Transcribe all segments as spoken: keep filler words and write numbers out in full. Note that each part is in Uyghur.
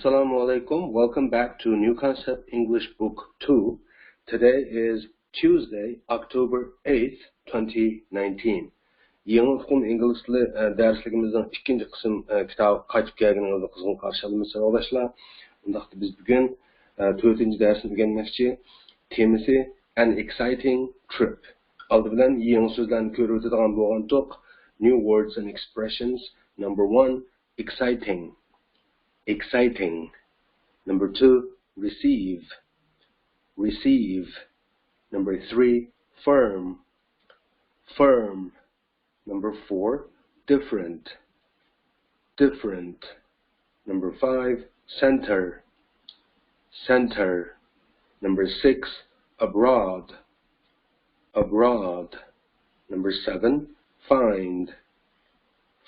Assalamu alaikum. Welcome back to New Concept English Book two. Today is Tuesday, October eighth, twenty nineteen. يېڭى ئۇقۇم ئىنگلىز تىلى، ئە، دەرسلىكىمىزنىڭ ئىككىنچى قىسىم، ئە، كىتابىغا قايتىپ كەلگىنىڭىزنى قىزغىن قارشى ئالىمىز، ساۋاقداشلار. ئۇنداقتا بىز بۈگۈن، ئە، تۆتىنچى دەرسنى ئۆگەنمەكچى. تېمىسى An Exciting Trip. ئالدى بىلەن يېڭى سۆزلەرنى كۆرۈۋېتىدىغان بولغانتۇق. New words and expressions. Number one, exciting. Exciting. Number two, receive. Receive. Number three, firm. Firm. Number four, different. Different. Number five, center. Center. Number six, abroad. Abroad. Number seven, find.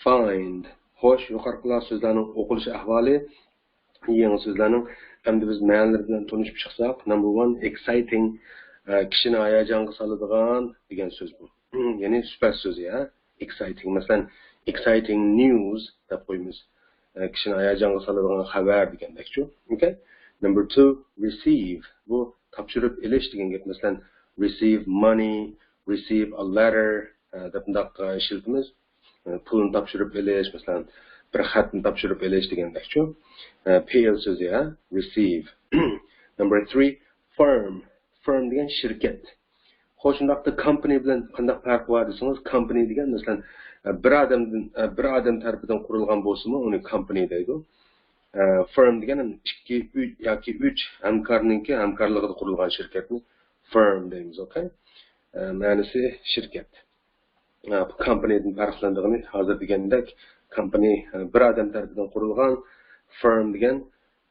Find. خوش، يۇقىرىقىلار سۆزلەرنىڭ ئوقۇلۇش ئەھۋالى. يېڭى سۆزلەرنىڭ ئەمدى بىز مەنىلىرى بىلەن تونۇشۇپ چىقساق، number one, exciting، ئە، كىشىنى ھاياجانغا سالىدىغان دېگەن سۆز بۇ. يەنى سۈپەت سۆزى، ھە؟ Exciting. مەسىلەن، exciting news دەپ قويىمىز. ئە، كىشىنى ھاياجانغا سالىدىغان خەۋەر دېگەندەكچۇ. Okay. Number two, receive. بۇ تاپشۇرۇپ ئېلىش دېگەن گەپ. مەسىلەن، receive money, receive a letter، ئە، دەپ مۇنداق، ئە، ئىشلىتىمىز. ئە، پۇلنى تاپشۇرۇپ ئېلىش، مەسىلەن، بىر خەتنى تاپشۇرۇپ ئېلىش دېگەندەكچۇ. ئە، پېئىل سۆزى، ھە؟ Receive. Number three, firm. Firm دېگەن شىركەت. خوش، شۇنداقتا company بىلەن قانداق پەرقى بار دېسىڭىز، company دېگەن، مەسىلەن، ئە، بىر ئادەمدىن، ئە، بىر ئادەم تەرىپىدىن قۇرۇلغان بولسىمۇ، ئۇنى company دەيدۇ. ئە، firm دېگەن ئىككى، ئۈچ ياكى ئۈچ ھەمكارنىڭكى ھەمكارلىقىدا قۇرۇلغان شىركەتنى firm دەيمىز، okay؟ ئە، مەنىسى شىركەت. ئە، بۇ company دىن پەرقلىنىدىغىنى، ھازىر دېگەندەك، company، ئە، بىر ئادەم تەرىپىدىن قۇرۇلغان، firm دېگەن،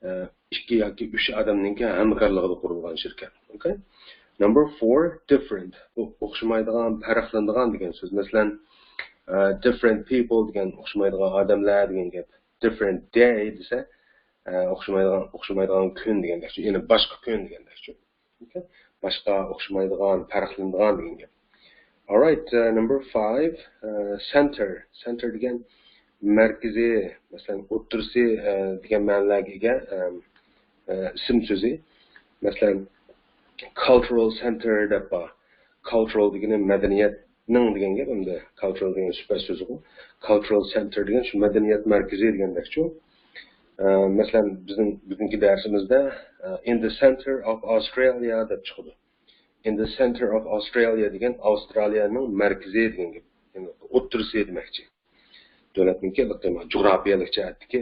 ئە، ئىككى ياكى ئۈچ ئادەمنىڭكى ھەمكارلىقىدا قۇرۇلغان شىركەت. Okay. Number four, different. بۇ ئوخشىمايدىغان، پەرقلىنىدىغان دېگەن سۆز. مەسىلەن، ئە، different people دېگەن ئوخشىمايدىغان ئادەملەر دېگەن گەپ. Different day دېسە، ئە، ئوخشىمايدىغان، ئوخشىمايدىغان كۈن دېگەندەكچۇ. يەنى باشقا كۈن دېگەندەكچۇ. Okay. باشقا، ئوخشىمايدىغان، پەرقلىنىدىغان دېگەن گەپ. Alright, uh, number five, uh, center. Center دېگەن مەركىزى، مەسىلەن، ئوتتۇرىسى، ئە، دېگەن مەنىلەرگە ئىگە، ئەم، ئە، ئىسىم سۆزى. مەسىلەن، cultural center دەپ بار. Cultural دېگىنى مەدەنىيەتنىڭ دېگەن گەپ ئەمدى. Cultural دېگەن سۈپەت سۆزىغۇ. Cultural center دېگەن شۇ مەدەنىيەت مەركىزى دېگەندەكچۇ. ئە، مەسىلەن، بىزنىڭ بۈگۈنكى دەرسىمىزدە، ئە، In the center of Australia دەپ چىقىدۇ. In the center of Australia دېگەن ئاۋسترالىيەنىڭ مەركىزى دېگەن گەپ. يەنى ئوتتۇرىسى دېمەكچى. دۆلەتنىڭكى جۇغراپىيەلىك جەھەتتىكى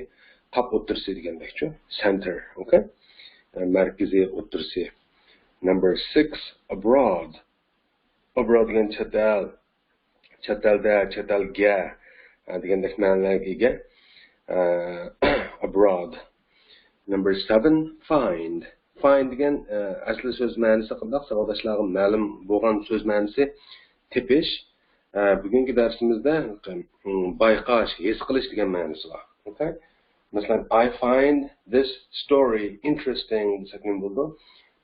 تاپ ئوتتۇرىسى دېگەندەكچۇ. Center، okay؟ مەركىزى، ئوتتۇرىسى. Number six, abroad. Abroad دېگەن چەت ئەل. چەت ئەلدە، چەت ئەلگە، ئە، دېگەندەك مەنىلەرگە ئىگە. ئە، abroad. Number seven, find. Find دېگەن، ئە، ئەسلى سۆز مەنىسى قانداق؟ ساۋاقداشلارغا مەلۇم بولغان سۆز مەنىسى تېپىش. ئە، بۈگۈنكى دەرسىمىزدە، م، بايقاش، ھېس قىلىش دېگەن مەنىسى بار. Okay؟ مەسىلەن، I find this story interesting دېسەك نېمە بولىدۇ؟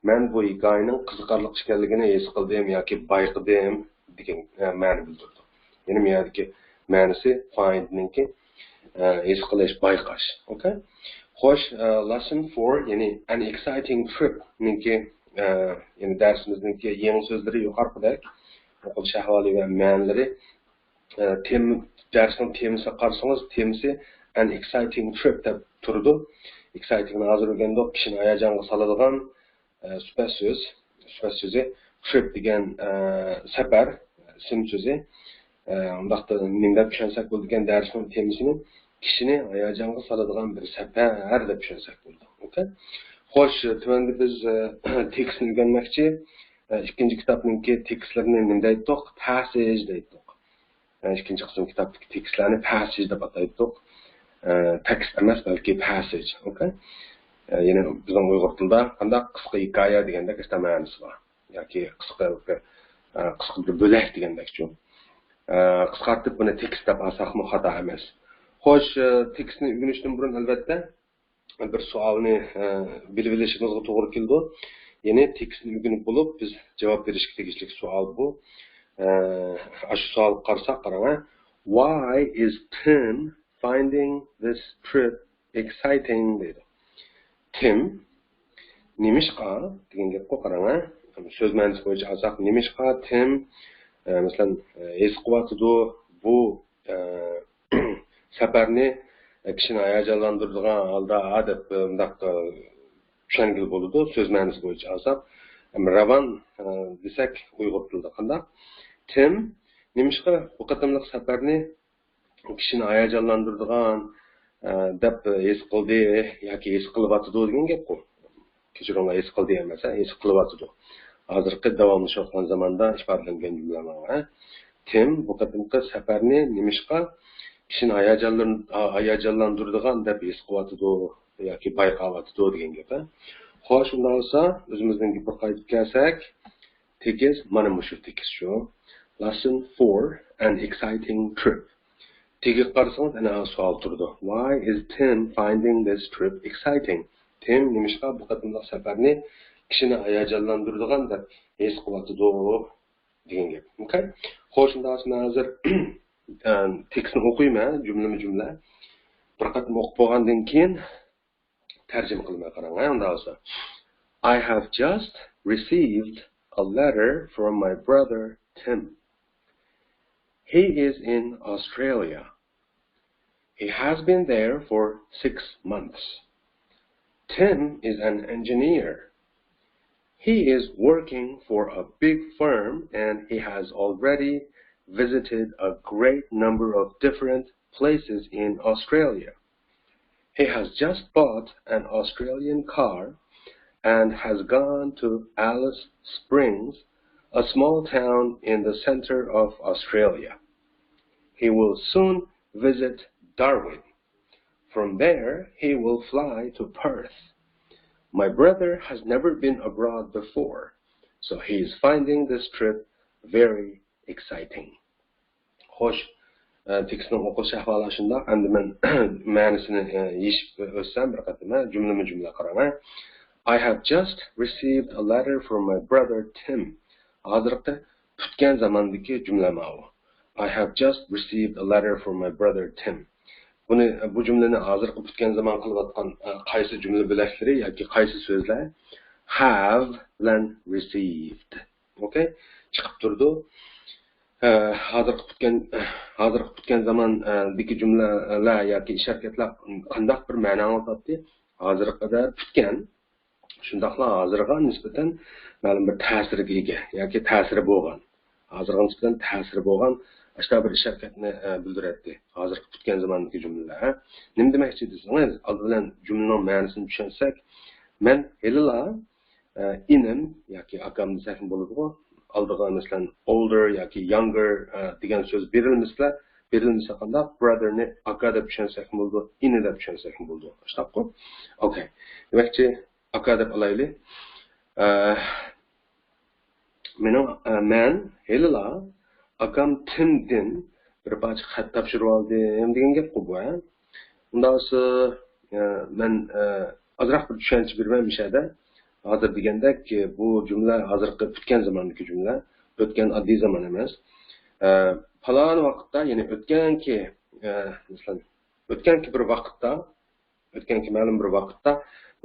مەن بۇ ھېكايىنىڭ قىزىقارلىق ئىكەنلىكىنى ھېس قىلدىم ياكى بايقىدىم دېگەن، ئە، مەنە بىلدۈرىدۇ. يەنى بۇ يەردىكى مەنىسى find نىڭكى، ئە، ھېس قىلىش، بايقاش. Okay؟ خوش، ئە، lesson four، يەنى an exciting trip نىڭكى، ئە، يەنى دەرسىمىزنىڭكى يېڭى سۆزلىرى يۇقىرىقىدەك، ئوقۇلۇش ئەھۋالى ۋە مەنىلىرى. ئە، تېم-، دەرسنىڭ تېمىسىغا قارىسىڭىز، تېمىسى an exciting trip دەپ تۇرىدۇ. Exciting نى ھازىر ئۆگەندۇق، كىشىنى ھاياجانغا سالىدىغان، ئە، سۈپەت سۆز، سۈپەت سۆزى. Trip دېگەن، ئە، سەپەر، ئىسىم سۆزى. ئە، ئۇنداقتا نېمە دەپ چۈشەنسەك بولىدىكەن دەرسنىڭ تېمىسىنى؟ كىشىنى ھاياجانغا سالىدىغان بىر سەپەر دەپ چۈشەنسەك بولىدۇ. Okay؟ خوش، تۆۋەندە بىز، ئە، تېكىستنى ئۆگەنمەكچى. ئە، ئىككىنچى كىتابنىڭكى تېكىستلىرىنى نېمە دەيتتۇق؟ Passage دەيتتۇق. ئە، ئىككىنچى قىسىم كىتابتىكى تېكىستلەرنى passage دەپ ئاتايتتۇق. ئە، تېكىست ئەمەس، بەلكى passage. Okay؟ ئە، يەنى بىزنىڭ ئۇيغۇر تىلىدا قانداق قىسقا ھېكايە دېگەندەك ئىشتا مەنىسى بار. ياكى قىسقا، ئە، قىسقا بىر بۆلەك دېگەندەكچۇ. ئە، قىسقارتىپ بۇنى تېكىست دەپ ئالساقمۇ خاتا ئەمەس. خوش، ئە، تېكىستنى ئۆگىنىشتىن بۇرۇن ئەلۋەتتە بىر سوئالنى، ئە، بىلىۋېلىشىمىزغا توغرا كېلىدۇ. يەنى تېكىستنى ئۆگىنىپ بولۇپ، بىز جاۋاب بېرىشكە تېگىشلىك سوئال بۇ. ئە، ئاشۇ سوئالغا قارىساق، قاراڭ، ھە. Why is Tim finding this trip exciting دەيدۇ. تىم نېمىشقا دېگەن گەپقۇ، قاراڭ ھە. سۆز مەنىسى بويىچە ئالساق، نېمىشقا تىم، ئە، مەسىلەن، ئە، ھېس قىلىۋاتىدۇ بۇ، ئە، سەپەرنى، ئە، كىشىنى ھاياجانلاندۇرىدىغان ھالدا ھە دەپ، ئە، مۇنداق، ئە، چۈشەنگىلى بولىدۇ، سۆز مەنىسى بويىچە ئالساق. ئەمما راۋان، ئە، دېسەك ئۇيغۇر تىلىدا قانداق؟ تىم نېمىشقا بۇ قېتىملىق سەپەرنى كىشىنى ھاياجانلاندۇرىدىغان، ئە، دەپ ھېس قىلدى ياكى ھېس قىلىۋاتىدۇ دېگەن گەپقۇ. كەچۈرۈڭلار، ھېس قىلدى ئەمەس، ھە، ھېس قىلىۋاتىدۇ. ھازىرقى داۋاملىشىۋاتقان زاماندا ئىپادىلەنگەن جۈملە مانا، ھە. تىم بۇ قېتىمقى سەپەرنى نېمىشقا كىشىنى ھاياجانلىرىن-، ھاياجانلاندۇرىدىغان دەپ ھېس قىلىۋاتىدۇ ياكى بايقاۋاتىدۇ دېگەن گەپ، ھە. خوش، ئۇنداق بولسا ئۆزىمىزنىڭ گېپىگە قايتىپ كەلسەك، تېكىست مانا مۇشۇ تېكىست شۇ. Lesson four, an exciting trip. تېگىگە قارىسىڭىز، ئەنە سوئال تۇرىدۇ. Why is Tim finding this trip exciting? تىم نېمىشقا بۇ قېتىملىق سەپەرنى كىشىنى ھاياجانلاندۇرىدىغان دەپ ھېس قىلىۋاتىدۇ دېگەن گەپ. ئوكەي؟ خوش، ئۇنداق بولسا مەن ھازىر، ئە، تېكىستنى ئوقۇيمەن، جۈملىمۇ جۈملە. بىر قېتىم ئوقۇپ بولغاندىن كېيىن، تەرجىمە قىلىمەن، قاراڭ، ھە، ئۇنداق بولسا. I have just received a letter from my brother Tim. He is in Australia. He has been there for six months. Tim is an engineer. He is working for a big firm and he has already visited a great number of different places in Australia. He has just bought an Australian car and has gone to Alice Springs, a small town in the center of Australia. He will soon visit Darwin. From there, he will fly to Perth. My brother has never been abroad before, so he is finding this trip very exciting. خوش، ئە، تېكىستنىڭ ئوقۇلۇش ئەھۋالى شۇنداق. ئەمدى مەن مەنىسىنى، ئە، يېشىپ ئۆتسەم بىر قېتىم، ھە، جۈملىمۇ جۈملە قاراڭ، ھە. I have just received a letter from my brother Tim. ھازىرقى پۈتكەن زاماندىكى جۈملە ماۋۇ. I have just received a letter from my brother Tim. بۇنى، بۇ جۈملىنى ھازىرقى پۈتكەن زامان قىلىۋاتقان، ئە، قايسى جۈملە بۆلەكلىرى ياكى قايسى سۆزلەر؟ Have بىلەن received. ئوكەي؟ چىقىپ تۇرىدۇ. ئە، ھازىرقى پۈتكەن، ھازىرقى پۈتكەن زامان، ئە، دىكى جۈملىلەر ياكى ئىش ھەرىكەتلەر قانداق بىر مەنە ئاڭلىتاتتى؟ ھازىرقىدا پۈتكەن، شۇنداقلا ھازىرغا نىسبەتەن مەلۇم بىر تەسىرگە ئىگە ياكى تەسىرى بولغان، ھازىرغا نىسبەتەن تەسىرى بولغان ئاشۇنداق بىر ئىش ھەرىكەتنى، ئە، بىلدۈرەتتى. ھازىرقى پۈتكەن زاماندىكى جۈملىلەر، ھە؟ نېمە دېمەكچى دېسىڭىز، ئالدى بىلەن جۈملىنىڭ مەنىسىنى چۈشەنسەك، مەن ھېلىلا، ئە، ئىنىم ياكى ئاكام دېسەكمۇ بولىدىغۇ. ئالدىغا، مەسىلەن، older ياكى younger، ئە، دېگەن سۆز بېرىلمىسىلا، بېرىلمىسە قانداق؟ Brother نى ئاكا دەپ چۈشەنسەكمۇ بولىدۇ، ئىنى دەپ چۈشەنسەكمۇ بولىدۇ. شۇنداققۇ؟ ئوكەي. دېمەكچى، ئاكا دەپ ئالايلى. ئە، مېنىڭ، ئە، مەن ھېلىلا ئاكام تىمدىن بىر پارچە خەت تاپشۇرۇۋالدىم دېگەن گەپقۇ بۇ، ھە؟ ئۇنداق بولسا، ئە، مەن، ئە، ئازراق بىر چۈشەنچە بېرىمەن مۇشۇ يەردە. ھازىر دېگەندەك، بۇ جۈملە ھازىرقى پۈتكەن زاماندىكى جۈملە. ئۆتكەن ئاددىي زامان ئەمەس. ئە، پالان ۋاقىتتا، يەنى ئۆتكەنكى، ئە، مەسىلەن، ئۆتكەنكى بىر ۋاقىتتا، ئۆتكەنكى مەلۇم بىر ۋاقىتتا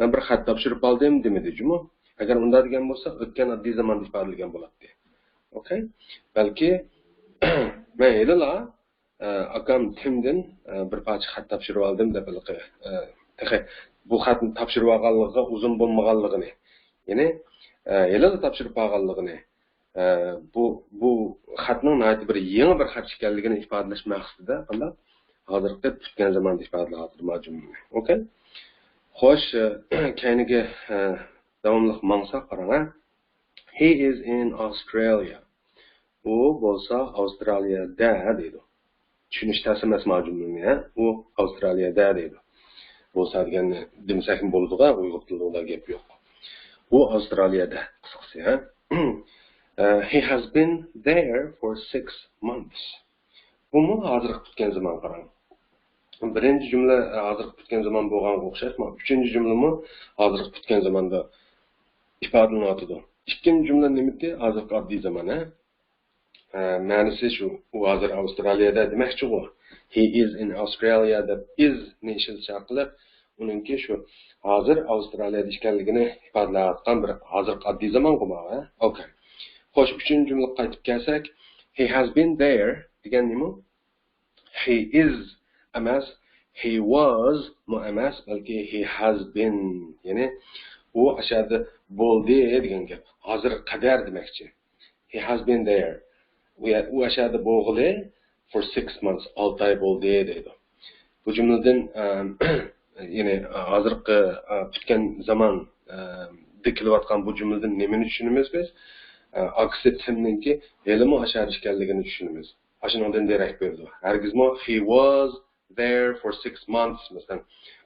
مەن بىر خەت تاپشۇرۇپ ئالدىم دېمىدى جۇمۇ. ئەگەر ئۇنداق دېگەن بولسا، ئۆتكەن ئاددىي زاماندا ئىپادىلىگەن بولاتتى. ئوكەي؟ بەلكى مەن ھېلىلا، ئە، ئاكام تىمدىن، ئە، بىر پارچە خەت تاپشۇرۇپ ئالدىم دەپ ھېلىقى، ئە، تېخى بۇ خەتنى تاپشۇرۇپ ئالغانلىقىغا ئۇزۇن بولمىغانلىقىنى، يەنى، ئە، ھېلىلا تاپشۇرۇپ ئالغانلىقىنى، ئە، بۇ، بۇ خەتنىڭ ناھايىتى بىر يېڭى بىر خەت ئىكەنلىكىنى ئىپادىلەش مەقسىتىدە، قانداق؟ ھازىرقى پۈتكەن زاماندا ئىپادىلەۋاتىدۇ ما جۈملىنى. ئوكەي؟ خوش، ئە، كەينىگە، ئە، داۋاملىق ماڭساق، قاراڭ، ھە. He is in Australia. ئۇ بولسا ئاۋسترالىيەدە دەيدۇ. چۈشىنىش تەس ئەمەس ما جۈملىنى، ھە؟ ئۇ ئاۋسترالىيەدە دەيدۇ. بولسا دېگەننى دېمىسەكمۇ بولىدىغۇ، ئۇيغۇر تىلىدا ئۇنداق گەپ يوق. ئۇ ئاۋسترالىيەدە، قىسقىسى، ھە؟ ئە، he has been there for six months. بۇمۇ ھازىرقى پۈتكەن زامان، قاراڭ. بىرىنچى جۈملە، ئە، ھازىرقى پۈتكەن زامان بولغانغا ئوخشاش، مانا ئۈچىنچى جۈملىمۇ ھازىرقى پۈتكەن زاماندا ئىپادىلىنىۋاتىدۇ. ئىككىنچى جۈملە نېمىتى؟ ھازىرقى ئاددىي زامان، ھە؟ ئە، مەنىسى شۇ، ئۇ ھازىر ئاۋسترالىيەدە دېمەكچىغۇ. He is in Australia دەپ is نى ئىشلىتىش ئارقىلىق ئۇنىڭكى شۇ ھازىر ئاۋسترالىيەدە ئىكەنلىكىنى ئىپادىلەۋاتقان بىر ھازىرقى ئاددىي زامانغۇ ماۋۇ، ھە؟ ئوكەي. خوش، ئۈچىنچى جۈملىگە قايتىپ كەلسەك، he has been there دېگەن نېمە؟ He is ئەمەس، he was مۇ ئەمەس، بەلكى he has been. يەنى ئۇ ئاشۇ يەردە بولدى دېگەن گەپ. ھازىرغا قەدەر دېمەكچى. He has been there. ئۇ يە-، ئۇ ئاشۇ يەردە بولغىلى for six months، ئالتە ئاي بولدى دەيدۇ. بۇ جۈملىدىن، ئەم، يەنى ھازىرقى، ئە، پۈتكەن زامان، ئەم، دە كېلىۋاتقان بۇ جۈملىدىن نېمىنى چۈشىنىمىز بىز؟ ئە، ئاكىسى تىمنىڭكى ھېلىمۇ ئاشۇ يەردە ئىكەنلىكىنى چۈشىنىمىز. ئاشۇنىڭدىن دېرەك بېرىدۇ. ھەرگىزمۇ he was there for six months، مەسىلەن،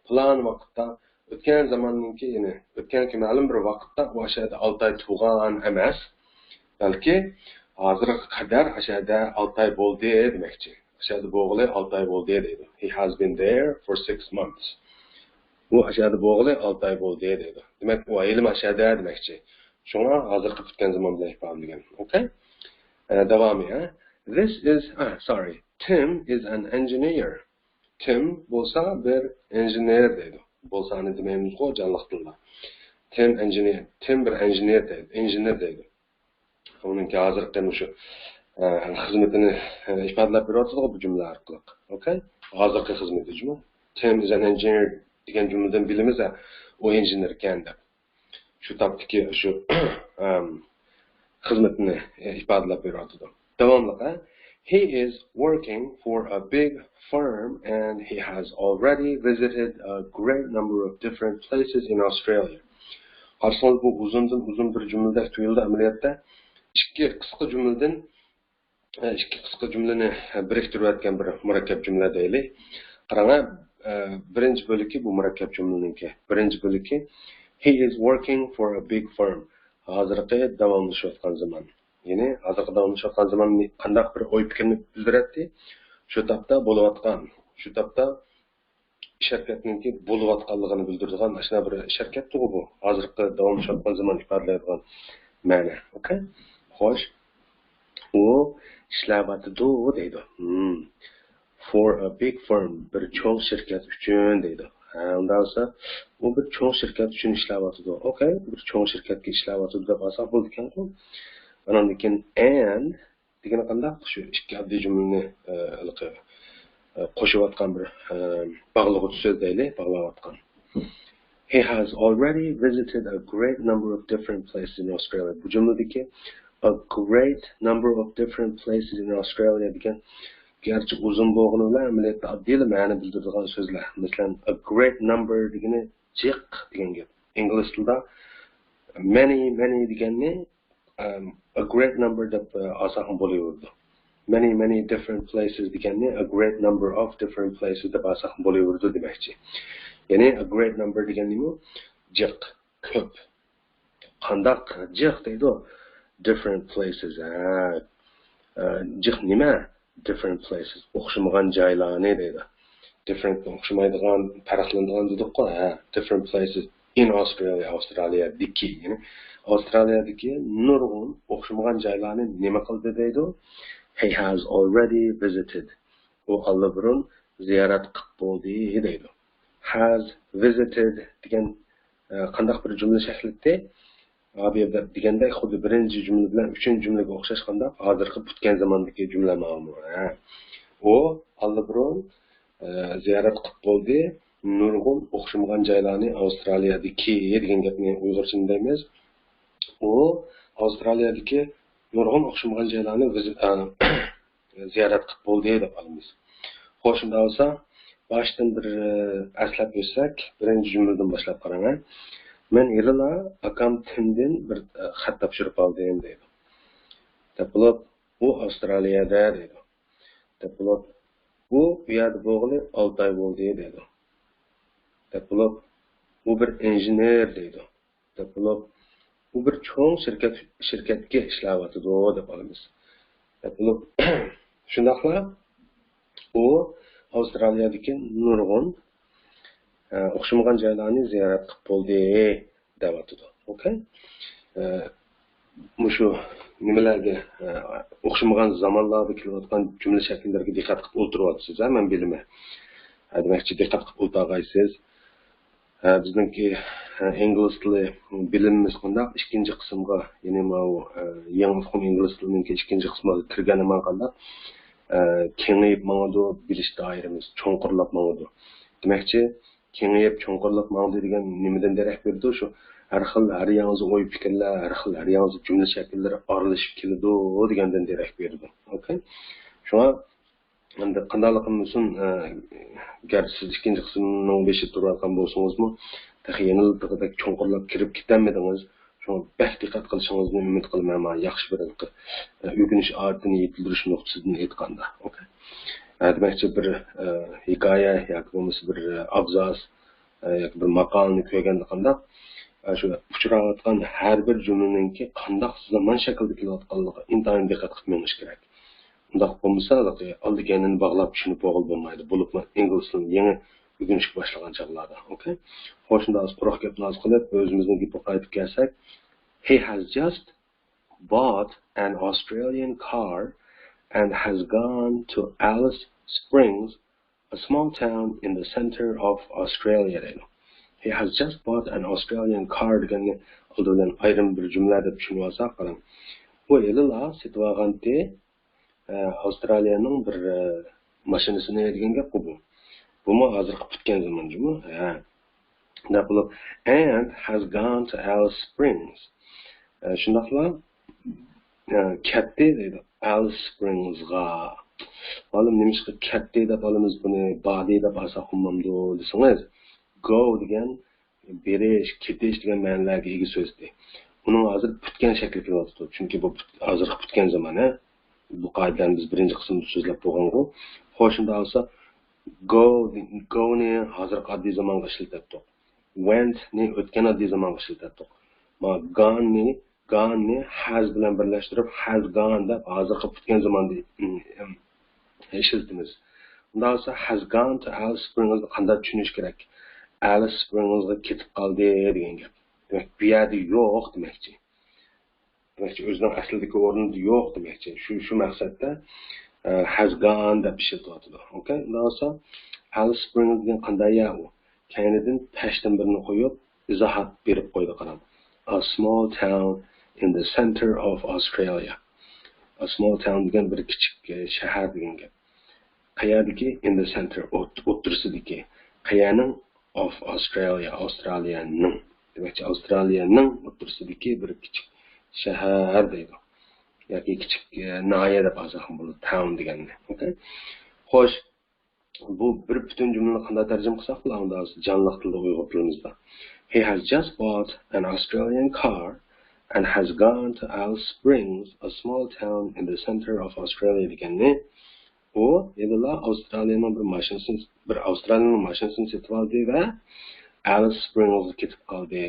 پىلان ۋاقىتتا، ئۆتكەن زاماننىڭكى، يەنى ئۆتكەنكى مەلۇم بىر ۋاقىتتا ئۇ ئاشۇ يەردە ئالتە ئاي تۇرغان ئەمەس، بەلكى ھازىرغا قەدەر ئاشۇ يەردە ئالتە ئاي بولدى دېمەكچى. ئاشۇ يەردە بولغىلى ئالتە ئاي بولدى دەيدۇ. He has been there for six months. ئۇ ئاشۇ يەردە بولغىلى ئالتە ئاي بولدى دەيدۇ. دېمەك، ئۇ ھېلىمۇ ئاشۇ يەردە دېمەكچى. شۇڭا ھازىرقى پۈتكەن زامان بىلەن ئىپادىلىگەن. ئوكەي؟ ئە، داۋامى، ھە؟ This is، ئا، sorry. Tim is an engineer. تىم بولسا بىر ئىنژېنېر دەيدۇ. بولسانى دېمەيمىزغۇ جانلىق تىلدا. تىم ئىنژېنېر، تىم بىر ئىنژېنېر دەيدۇ. ئىنژېنېر دەيدۇ. ئۇنىڭكى ھازىرقى مۇشۇ، ئە، خىزمىتىنى، ئە، ئىپادىلەپ بېرىۋاتىدىغۇ بۇ جۈملە ئارقىلىق. ئوكەي؟ ھازىرقى خىزمىتى جۇمۇ. Tim is an engineer دېگەن جۈملىدىن بىلىمىز، ئە، ئۇ ئىنژېنېر ئىكەن دەپ. شۇ تاپتىكى شۇ، ئەم، خىزمىتىنى ئىپادىلەپ بېرىۋاتىدۇ. داۋاملىق، ھە؟ He is working for a big firm and he has already visited a great number of different places in Australia. قارىسىڭىز، بۇ ئۇزۇندىن ئۇزۇن بىر جۈملىدەك تۇيۇلىدۇ ئەمەلىيەتتە. ئىككى قىسقا جۈملىدىن، ئىككى قىسقا جۈملىنى بىرىكتۈرۈۋەتكەن بىر مۇرەككەپ جۈملە دەيلى. قاراڭ، بىرىنچى بۆلىكى بۇ مۇرەككەپ جۈملىنىڭكى. بىرىنچى بۆلىكى، he is working for a big firm. ھازىرقى داۋاملىشىۋاتقان زامان. يەنى ھازىرقى داۋاملىشىۋاتقان زامان قانداق بىر ئوي پىكىرنى بىلدۈرەتتى؟ شۇ تاپتا بولۇۋاتقان، شۇ تاپتا ئىش ھەرىكەتنىڭكى بولۇۋاتقانلىقىنى بىلدۈرىدىغان ئاشۇنداق بىر ئىش ھەرىكەتتىغۇ بۇ. ھازىرقى داۋاملىشىۋاتقان زامان ئىپادىلەيدىغان مەنە. ئوكەي؟ خوش. ئۇ ئىشلەۋاتىدۇ دەيدۇ. Hmm. For a big firm، بىر چوڭ شىركەت ئۈچۈن دەيدۇ. ھە، ئۇنداق بولسا، ئۇ بىر چوڭ شىركەت ئۈچۈن ئىشلەۋاتىدۇ. ئوكەي، بىر چوڭ شىركەتكە ئىشلەۋاتىدۇ دەپ ئالساق بولىدىكەنغۇ. ئاناندىن كېيىن and دېگىنى قانداق؟ شۇ ئىككى ئاددىي جۈملىنى، ئە، ھېلىقى، ئە، قوشۇۋاتقان بىر، ئە، باغلىغۇچ سۆز دەيلى، باغلاۋاتقان. He has already visited a great number of different places in Australia. بۇ جۈملىدىكى a great number of different places in Australia دېگەن گەرچە ئۇزۇن بولغىنى بىلەن ئەمەلىيەتتە ئاددىيلا مەنە بىلدۈرىدىغان سۆزلەر. مەسىلەن، a great number دېگىنى جىق دېگەن گەپ. ئىنگلىز تىلىدا many، many دېگەننى، ئەم، a great number دەپ، ئە، ئالساقمۇ بولۇۋېرىدۇ. Many, many different places دېگەننى a great number of different places دەپ ئالساقمۇ بولۇۋېرىدۇ دېمەكچى. يەنى a great number دېگەن نېمە؟ جىق، كۆپ. قانداق جىق دەيدۇ؟ Different places، ھە. ئە، جىق نېمە؟ Different places، ئوخشىمىغان جايلارنى دەيدۇ. Different، ئوخشىمايدىغان، پەرقلىنىدىغان دېدۇققۇ، ھە. Different places in Australia، ئاۋسترالىيەدىكى، يەنى ئاۋسترالىيەدىكى نۇرغۇن ئوخشىمىغان جايلارنى نېمە قىلدى دەيدۇ؟ He has already visited. ئۇ ئاللىبۇرۇن زىيارەت قىپ بولدى دەيدۇ. Has visited دېگەن، ئە، قانداق بىر جۈملە شەكلىتى؟ ئابىيەدە دېگەندەك، خۇددى بىرىنچى جۈملە بىلەن ئۈچىنچى جۈملىگە ئوخشاشقانداق، ھازىرقى پۈتكەن زاماندىكى جۈملە ماۋۇ. ھە. ئۇ ئاللىبۇرۇن، ئە، زىيارەت قىپ بولدى نۇرغۇن ئوخشىمىغان جايلارنى ئاۋسترالىيەدىكى دېگەن گەپنى ئۇيغۇرچە نېمە دەيمىز؟ ئۇ ئاۋسترالىيەدىكى نۇرغۇن ئوخشىمىغان جايلارنى ۋىزىت، ئە، زىيارەت قىپ بولدى دەپ ئالىمىز. خوش، شۇنداق بولسا، باشتىن بىر، ئە، ئەسلەپ ئۆتسەك، بىرىنچى جۈملىدىن باشلاپ قاراڭ، ھە. مەن ھېلىلا ئاكام تىمدىن بىر، ئە، خەت تاپشۇرۇپ ئالدىم دەيدۇ. دەپ بولۇپ، ئۇ ئاۋسترالىيەدە دەيدۇ. دەپ بولۇپ، ئۇ ئۇ يەردە بولغىلى ئالتە ئاي بولدى دەيدۇ. دەپ بولۇپ، ئۇ بىر ئىنژېنېر دەيدۇ. دەپ بولۇپ، ئۇ بىر چوڭ شىركەت، شىركەتكە ئىشلەۋاتىدۇ دەپ ئالىمىز. دەپ بولۇپ، شۇنداقلا ئۇ ئاۋسترالىيەدىكى نۇرغۇن، ئە، ئوخشىمىغان جايلارنى زىيارەت قىپ بولدى دەۋاتىدۇ. ئوكەي؟ ئە، مۇشۇ نېمىلەرگە، ئە، ئوخشىمىغان زامانلاردا كېلىۋاتقان جۈملە شەكىللىرىگە دىققەت قىپ ئولتۇرۇۋاتىسىز، ھە، مەن بىلىمەن. ھە، دېمەكچى، دىققەت قىپ ئولتۇرغايسىز. ھە، بىزنىڭكى، ھە، ئىنگلىز تىلى بىلىمىمىز قانداق؟ ئىككىنچى قىسىمغا، يەنى ماۋۇ، ھە، يېڭى ئۇقۇم ئىنگلىز تىلىنىڭكى ئىككىنچى قىسمىغا كىرگەن ھامان قانداق؟ ھە، كېڭىيىپ ماڭىدۇ، بىلىش دائىرىمىز چوڭقۇرلاپ ماڭىدۇ. دېمەكچى، كېڭىيىپ چوڭقۇرلاپ ماڭدى دېگەن نېمىدىن دېرەك بېرىدۇ؟ شۇ ھەر خىل، ھەر ياڭزا ئوي پىكىرلەر، ھەر خىل، ھەر ياڭزا جۈملە شەكىللىرى ئارىلىشىپ كېلىدۇ دېگەندىن دېرەك بېرىدۇ. ئوكەي؟ شۇڭا ئەمدى قانداقلىقىم بولسۇن، ئە، گەر سىز ئىككىنچى قىسىمنىڭ بېشىدا تۇرۇۋاتقان بولسىڭىزمۇ، تېخى يەنىلا تېخىدەك چوڭقۇرلاپ كىرىپ كېتەلمىدىڭىز. شۇڭا بەك دىققەت قىلىشىڭىزنى ئۈمىد قىلىمەن، مانا ياخشى بىر ھېلىقى، ئە، ئۆگىنىش ئادىتىنى يېتىلدۈرۈش نۇقتىسىدىن ئېيتقاندا. ئوكەي. ئە، دېمەكچى، بىر، ئە، ھېكايە ياكى بولمىسا بىر، ئە، ئابزاس، ئە، ياكى بىر ماقالىنى كۆرگەندە قانداق، ئە، شۇ ئۇچراۋاتقان ھەر بىر جۈملىنىڭكى قانداق زامان شەكلىدە كېلىۋاتقانلىقىغا ئىنتايىن دىققەت قىلىپ مېڭىش كېرەك. ئۇنداق بولمىسا، ھېلىقى ئالدى كەينىنى باغلاپ چۈشىنىپ بولغىلى بولمايدۇ. بولۇپمۇ ئىنگلىز تىلىنى يېڭى ئۆگىنىشكە باشلىغان چاغلاردا. ئوكەي. خوش، شۇنداق قۇرۇق گەپنى ئاز قىلىپ، ئۆزىمىزنىڭ گېپىگە قايتىپ كەلسەك، He has just bought an Australian car and has gone to Alice Springs, a small town in the center of Australia دەيدۇ. He has just bought an Australian car دېگەننى ئالدى بىلەن ئايرىم بىر جۈملە دەپ چۈشىنىۋالساق، قاراڭ. ئۇ ھېلىلا سېتىۋالغانتى، ئە، ئاۋسترالىيەنىڭ بىر، ئە، ماشىنىسىنى دېگەن گەپقۇ بۇ. بۇمۇ ھازىرقى پۈتكەن زامان جۇمۇ. ھە. شۇنداق بولۇپ، and has gone to Alice Springs. ئە، شۇنداقلا، ئە، كەتتى دەيدۇ. ئالىس سپرىڭسقا. بالىم، نېمىشقا كەتتى دەپ ئالىمىز بۇنى، باردى دەپ ئالساق بولمامدۇ دېسىڭىز، go دېگەن بېرىش، كېتىش دېگەن مەنىلەرگە ئىگە سۆزدى. ئۇنىڭ ھازىر پۈتكەن شەكلى كېلىۋاتىدۇ. چۈنكى بۇ پۈت-، ھازىرقى پۈتكەن زامان، ھە؟ بۇ قائىدىلەرنى بىز بىرىنچى قىسىمدا سۆزلەپ بولغانغۇ. خوش، شۇنداق بولسا، go، go نى ھازىرقى ئاددىي زامانغا ئىشلىتەتتۇق. Went نى ئۆتكەن ئاددىي زامانغا ئىشلىتەتتۇق. ما gone نى، gone نى has بىلەن بىرلەشتۈرۈپ، has gone دەپ ھازىرقى پۈتكەن زاماندا، ئىم، ئىم، ئىشلىتىمىز. ئۇنداق بولسا، has gone to Alice Springs نى قانداق چۈشىنىش كېرەك؟ ئالىس سپرىڭسقا كېتىپ قالدى دېگەن گەپ. دېمەك، بۇ يەردە يوق دېمەكچى. دېمەكچى، ئۆزىنىڭ ئەسلىدىكى ئورنىدا يوق دېمەكچى. شۇ، شۇ مەقسەتتە، ئە، has gone دەپ ئىشلىتىۋاتىدۇ. ئوكەي، ئۇنداق بولسا، ئالىس سپرىڭس دېگەن قانداق يەر ئۇ؟ كەينىدىن تەشتىن بىرنى قويۇپ، ئىزاھات بېرىپ قويدى، قاراڭ. A small town in the center of Australia. A small town دېگەن بىر كىچىك، ئە، شەھەر دېگەن گەپ. قەيەردىكى؟ In the center، ئوت-، ئوتتۇرىسىدىكى. قەيەرنىڭ؟ Of Australia، ئاۋسترالىيەنىڭ. دېمەكچى، ئاۋسترالىيەنىڭ ئوتتۇرىسىدىكى بىر كىچىك شەھەر دەيدۇ. ياكى كىچىك، ئە، ناھىيە دەپ ئالساقمۇ بولىدۇ، town دېگەننى. ئوكەي؟ خوش، بۇ بىر پۈتۈن جۈملىنى قانداق تەرجىمە قىلساق بولىدۇ؟ ئۇنداق بولسا جانلىق تىلدا ئۇيغۇر تىلىمىزدا. He has just bought an Australian car and has gone to Alice Springs, a small town in the center of Australia دېگەننى، ئۇ ھېلىلا ئاۋسترالىيەنىڭ بىر ماشىنىسىنى، بىر ئاۋسترالىيەنىڭ ماشىنىسىنى سېتىپ ئالدى ۋە ئالىس سپرىڭسقا كېتىپ قالدى.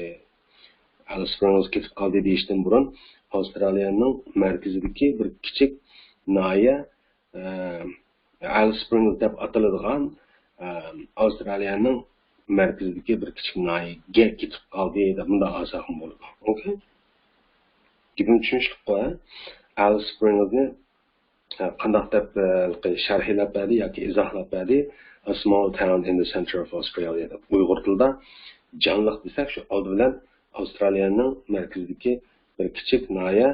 ئالىس سپرىڭسقا كېتىپ قالدى دېيىشتىن بۇرۇن، ئاۋسترالىيەنىڭ مەركىزىدىكى بىر كىچىك ناھىيە، ئە، ئالىس سپرىڭس دەپ ئاتىلىدىغان، ئە، ئاۋسترالىيەنىڭ مەركىزىدىكى بىر كىچىك ناھىيەگە كېتىپ قالدى دەپ مۇنداق ئالساقمۇ بولىدۇ. ئوكەي؟ گېپىم چۈشىنىشلىكقۇ، ھە؟ ئالىس سپرىڭسنى، ئە، قانداق دەپ، ئە، شەرھلەپ بەردى ياكى ئىزاھلاپ بەردى؟ A small town in the center of Australia دەپ. ئۇيغۇر تىلىدا جانلىق دېسەك، شۇ ئالدى بىلەن ئاۋسترالىيەنىڭ مەركىزىدىكى بىر كىچىك ناھىيە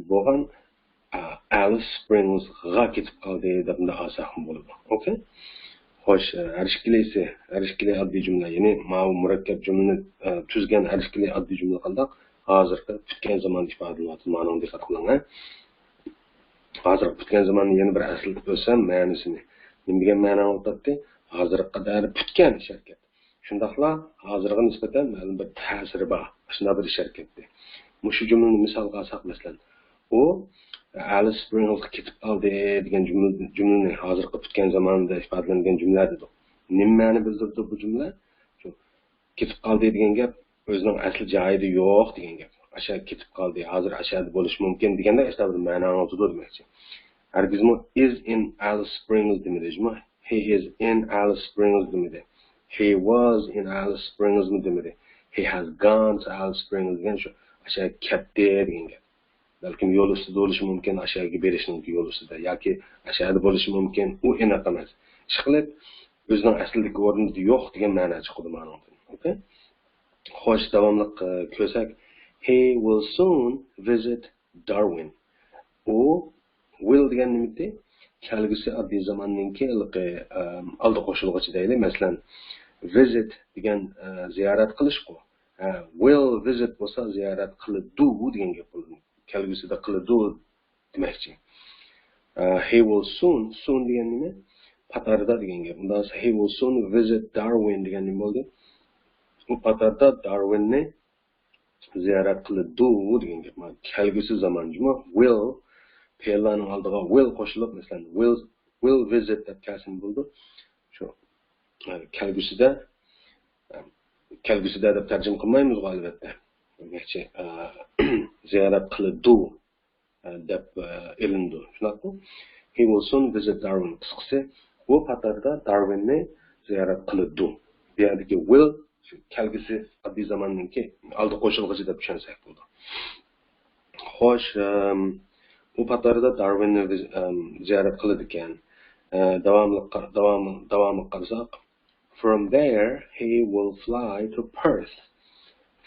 بولغان، ئە، ئالىس سپرىڭسقا كېتىپ قالدى دەپ مۇنداق ئالساقمۇ بولىدۇ. ئوكەي؟ خوش، ئە، ھەر ئىككىلىسى، ھەر ئىككىلى ئاددىي جۈملە، يەنى ماۋۇ مۇرەككەپ جۈملىنى، ئە، تۈزگەن ھەر ئىككىلى ئاددىي جۈملە قانداق؟ ھازىرقى پۈتكەن زامان ئىپادىلىنىۋاتىدۇ. مانا دىققەت قىلىڭ، ھە. ھازىرقى پۈتكەن زاماننى يەنە بىر ئەسلىتىپ ئۆتسەم مەنىسىنى. نېمە دېگەن مەنانى ئۇقتۇراتتى؟ ھازىرقى قەدەر پۈتكەن ئىش ھەرىكەت. شۇنداقلا ھازىرغا نىسبەتەن مەلۇم بىر تەسىرى بار. ئاشۇنداق بىر ئىش ھەرىكەتتى. مۇشۇ جۈملىنى مىسالغا ئالساق، مەسىلەن، ئۇ ئالىس سپرىڭسقا كېتىپ قالدى دېگەن جۈملە، جۈملىنى ھازىرقى پۈتكەن زاماندا ئىپادىلەنگەن جۈملە دېدۇق. نېمە مەنە بىلدۈرىدۇ بۇ جۈملە؟ شۇ كېتىپ قالدى دېگەن گەپ ئۆزىنىڭ ئەسلى جايىدا يوق دېگەن گەپ. ئاشۇ كېتىپ قالدى، ھازىر ئاشۇ يەردە بولۇشى مۇمكىن دېگەندەك ئاشۇنداق بىر مەنە ئاڭلىتىدۇ دېمەكچى. ھەرگىزمۇ is in Alice Springs دېمىدى، جۇمۇ. He is in Alice Springs دېمىدى. He was in Alice Springs مۇ دېمىدى. He has gone to Alice Springs دېگەن شۇ، ئاشۇ كەتتى دېگەن گەپ. بەلكىم يول ئۈستىدە بولۇشى مۇمكىن، ئاشۇ يەرگە بېرىشنىڭ يول ئۈستىدە ياكى ئاشۇ يەردە بولۇشى مۇمكىن، ئۇ ئېنىق ئەمەس. ئىشقىلىپ، ئۆزىنىڭ ئەسلىدىكى ئورنىدا يوق دېگەن مەنە چىقىدۇ مانىڭدىن. Okay. خوش، داۋاملىق ئە، كۆرسەك. He will soon visit Darwin. ئۇ، will دېگەن نېمىدى؟ كەلگۈسى ئاددىي زاماننىڭكى ھېلىقى ئە، ئالدى قوشۇلغۇچى دەيلى. مەسىلەن، visit دېگەن ئە، زىيارەت قىلىشقۇ. ھە، will visit بولسا زىيارەت قىلىدۇ دېگەن گەپ بولىدۇ. كەلگۈسىدە قىلىدۇ دېمەكچى. ئە، he will soon، soon دېگەن نېمە؟ پاتاردا دېگەن گەپ. ئۇنداق بولسا he will soon visit Darwin دېگەن نېمە بولدى؟ ئۇ پاتاردا دارۋىننى زىيارەت قىلىدۇ دېگەن گەپ. مانا كەلگۈسى زامان جۇمۇ. Will، پېئىللارنىڭ ئالدىغا will قوشۇلۇپ، مەسىلەن، will، will visit دەپ كەلسىمۇ بولىدۇ. شۇ، ئە، كەلگۈسىدە، ئە، كەلگۈسىدە دەپ تەرجىمە قىلمايمىزغۇ، ئەلۋەتتە. دېمەكچى، ئە، زىيارەت قىلىدۇ، ئە، دەپ، ئە، ئېلىنىدۇ. شۇنداقمۇ؟ He will soon visit Darwin. قىسقىسى، ئۇ پاتاردا دارۋىننى زىيارەت قىلىدۇ. بۇ يەردىكى will شۇ كەلگۈسى ئاددىي زاماننىڭكى ئالدى قوشۇلغۇچى دەپ چۈشەنسەك بولىدۇ. خوش، ئەم، ئۇ پاتاردا دارۋىننى، ئەم، زىيارەت قىلىدىكەن. ئە، داۋاملىق قار-، داۋام-، داۋامىغا قارىساق، From there, he will fly to Perth.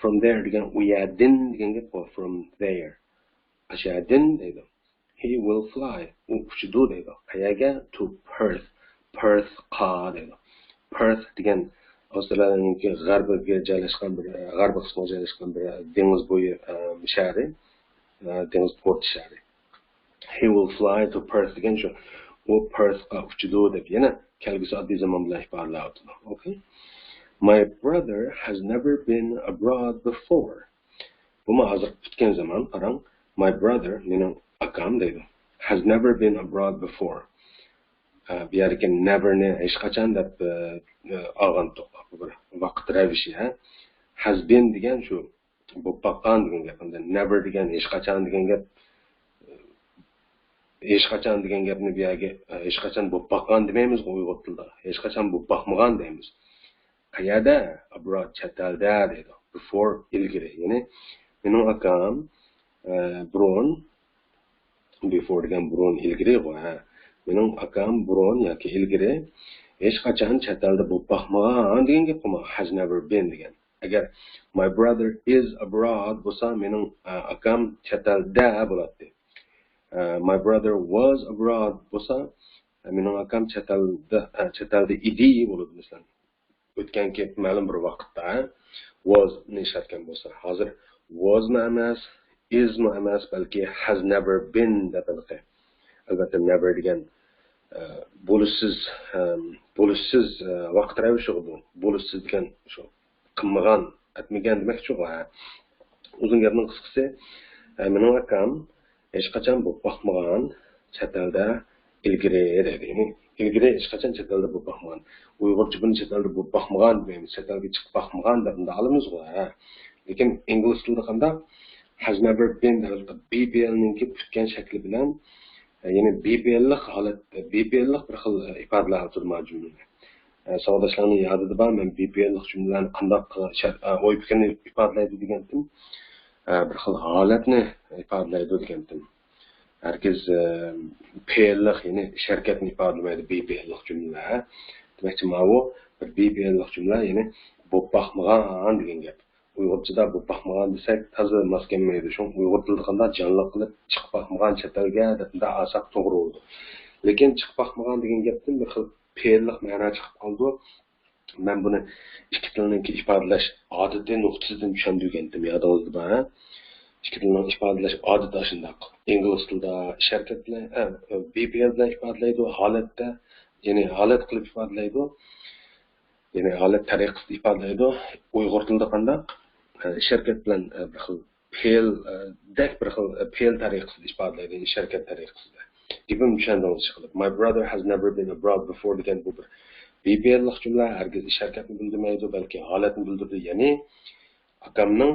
From there دېگەن ئۇ يەردىن دېگەن گەپ بۇ. From there. ئاشۇ يەردىن دەيدۇ. He will fly. ئۇ ئۇچىدۇ دەيدۇ. قەيەرگە؟ To Perth. پېرثقا دەيدۇ. پېرث دېگەن ئاۋسترالىيەنىڭكى غەربىگە جايلاشقان بىر، غەربىي قىسمىغا جايلاشقان بىر دېڭىز بويى، ئە، شەھىرى، ئە، دېڭىز پورتى شەھىرى. He will fly to Perth دېگەن شۇ. ئۇ پېرثقا ئۇچىدۇ دەپ يەنە كەلگۈسى ئاددىي زامان بىلەن ئىپادىلەۋاتىدۇ. Okay. My brother has never been abroad before. بۇمۇ ھازىر پۈتكەن زامان، قاراڭ. My brother، مېنىڭ ئاكام دەيدۇ. Has never been abroad before. ئە، بۇ يەردىكى never نى ھېچقاچان دەپ، ئە، ئە، ئالغانتۇق. بۇ بىر ۋاقىت رەۋىشى، ھە. Has been دېگەن شۇ بولۇپ باققان دېگەن گەپ. ئەمدى never دېگەن ھېچقاچان دېگەن گەپ. ھېچقاچان دېگەن گەپنى بۇ يەرگە، ئە، ھېچقاچان بولۇپ باققان دېمەيمىزغۇ ئۇيغۇر تىلىدا. ھېچقاچان بولۇپ باقمىغان دەيمىز. قەيەردە؟ Abroad، چەت ئەلدە دەيدۇ. Before، ئىلگىرى. يەنى مېنىڭ ئاكام، ئە، بۇرۇن، before دېگەن بۇرۇن، ئىلگىرىغۇ، ھە. مېنىڭ ئاكام بۇرۇن ياكى ئىلگىرى ھېچقاچان چەت ئەلدە بولۇپ باقمىغان دېگەن گەپقۇ، has never been دېگەن. ئەگەر my brother is abroad بولسا، مېنىڭ، ئە، ئاكام چەت ئەلدە بولاتتى. ئە، my brother was abroad بولسا، مېنىڭ ئاكام چەت ئەلدە، ئە، چەت ئەلدە ئىدى بولىدۇ، مەسىلەن. ئۆتكەنكى مەلۇم بىر ۋاقىتتا was نى ئىشلەتكەن بولسا، ھازىر was مۇ ئەمەس، is مۇ ئەمەس، بەلكى has never been دەپ ھېلىقى. ئەلۋەتتە، never دېگەن، ئە، بولۇشسىز، ئە، بولۇشسىز، ئە، ۋاقىت رەۋىشىغۇ بۇ. بولۇشسىز دېگەن شۇ قىلمىغان، ئەتمىگەن دېمەكچىغۇ، ھە. ئۇزۇن گەپنىڭ قىسقىسى، ئە، مېنىڭ ئاكام ھېچقاچان بولۇپ باقمىغان چەت ئەلدە ئىلگىرى دەيدۇ. يەنى ئىلگىرى ھېچقاچان چەت ئەلدە بولۇپ باقمىغان. ئۇيغۇرچە بۇنى چەت ئەلدە بولۇپ باقمىغان دېمەيمىز. چەت ئەلگە چىقىپ باقمىغان دەپ مۇنداق ئالىمىزغۇ، ھە. لېكىن ئىنگلىز تىلىدا قانداق؟ Has never been دەپ بى بى ئېل نىڭكى پۈتكەن شەكلى بىلەن، ئە، يەنى بى بى ئېل لىق ھالەت، بى بى ئېل لىق بىر خىل، ئە، ئىپادىلەر ئوتتۇرىدا مانا جۈملىنى. ئە، ساۋاقداشلارنىڭ يادىدا بار، مەن بى بى ئېل لىق جۈملىلەرنى قانداق، ئە، ئوي پىكىرنى ئىپادىلەيدۇ دېگەنتىم. ئە، بىر خىل ھالەتنى ئىپادىلەيدۇ دېگەنتىم. ھەرگىز، ئە، پېئىللىق، يەنى ئىش ھەرىكەتنى ئىپادىلىمەيدۇ بى بى ئېل لىق جۈملىلەر. دېمەكچى، ماۋۇ بىر بى بى ئېل لىق جۈملە، يەنى بولۇپ باقمىغان دېگەن گەپ. ئۇيغۇرچىدا بولۇپ باقمىغان دېسەك تازا ماس كەلمەيدۇ. شۇڭا ئۇيغۇر تىلىدا قانداق جانلىق قىلىپ چىقىپ باقمىغان چەت ئەلگە دەپ مۇنداق ئالساق توغرا بولىدۇ. لېكىن چىقىپ باقمىغان دېگەن گەپتىن بىر خىل پېئىللىق مەنا چىقىپ قالىدۇ. مەن بۇنى ئىككى تىلنىڭكى ئىپادىلەش ئادىتى نۇقتىسىدىن چۈشەندۈرگەنتىم، يادىڭىزدا بار، ھە؟ ئىككى تىلنىڭ ئىپادىلەش ئادىتى ئاشۇنداق. ئىنگلىز تىلىدا ئىش ھەرىكەت بىلەن، ئە، بى بى ئېل بىلەن ئىپادىلەيدۇ، ھالەتتە، يەنى ھالەت قىلىپ ئىپادىلەيدۇ. يەنى ھالەت تەرىقىسىدە ئىپادىلەيدۇ. ئۇيغۇر تىلىدا قانداق؟ ئە، ئىش ھەرىكەت بىلەن، ئە، بىر خىل پېئىل، ئە، دەك بىر خىل، ئە، پېئىل تەرىقىسىدە ئىپادىلەيدۇ، ئىش ھەرىكەت تەرىقىسىدە. گېپىمنى چۈشەندىڭىز ئىشقىلىپ. My brother has never been abroad before دېگەن بۇ بىر بى بى ئېل لىق جۈملە، ھەرگىز ئىش ھەرىكەتنى بىلدۈرمەيدۇ، بەلكى ھالەتنى بىلدۈرىدۇ. يەنى ئاكامنىڭ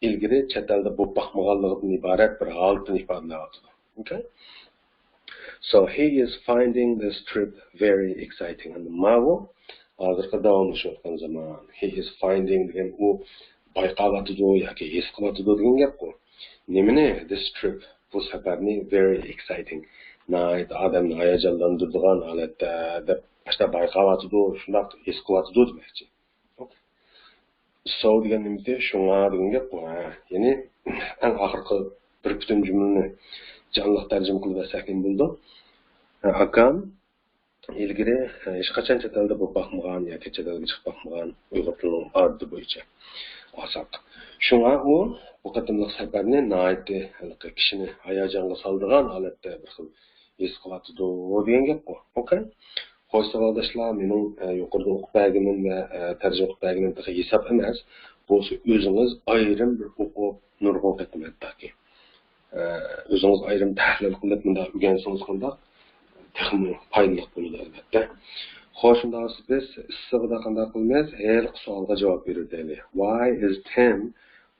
ئىلگىرى چەت ئەلدە بولۇپ باقمىغانلىقىدىن ئىبارەت بىر ھالىتىنى ئىپادىلەۋاتىدۇ. Okay? So he is finding this trip very exciting. ئەمدى ماۋۇ ھازىرقى داۋاملىشىۋاتقان زامان. He is finding دېگەن ئۇ بايقاۋاتىدۇ ياكى ھېس قىلىۋاتىدۇ دېگەن گەپقۇ. نېمىنى؟ This trip، بۇ سەپەرنى very exciting، ناھايىتى ئادەمنى ھاياجانلاندۇرىدىغان ھالەتتە دەپ ئاشۇنداق بايقاۋاتىدۇ، شۇنداق ھېس قىلىۋاتىدۇ دېمەكچى. Okay. So دېگەن نېمىتى؟ شۇڭا دېگەن گەپقۇ. ھە. يەنى ئەڭ ئاخىرقى بىر پۈتۈن جۈملىنى جانلىق تەرجىمە قىلىۋەتسەك نېمە بولىدۇ؟ ھە، ئاكام ئىلگىرى، ھە، ھېچقاچان چەت ئەلدە بولۇپ باقمىغان ياكى چەت ئەلگە چىقىپ باقمىغان ئۇيغۇر تىلىنىڭ ئادىتى بويىچە ئالساق. شۇڭا ئۇ بۇ قېتىملىق سەپەرنى ناھايىتى ھېلىقى كىشىنى ھاياجانغا سالىدىغان ھالەتتە بىر خىل ھېس قىلىۋاتىدۇ دېگەن گەپقۇ. ئوكەي؟ خوش ساۋاقداشلار، مېنىڭ، ئە، يۇقىرىدا ئوقۇپ بەرگىنىم ۋە، ئە، تەرجىمە قىلىپ بەرگىنىم تېخى ھېساب ئەمەس. بولسا ئۆزىڭىز ئايرىم بىر ئوقۇپ، نۇرغۇن قېتىم ھەتتاكى، ئە، ئۆزىڭىز ئايرىم تەھلىل قىلىپ، مۇنداق ئۆگەنسىڭىز قانداق تېخىمۇ پايدىلىق بولىدۇ، ئەلۋەتتە. خوش، ئۇنداق بولسا بىز ئىسسىغىدا قانداق قىلىمىز؟ ھېلىقى سوئالغا جاۋاب بېرىۋېتەيلى. Why is Tim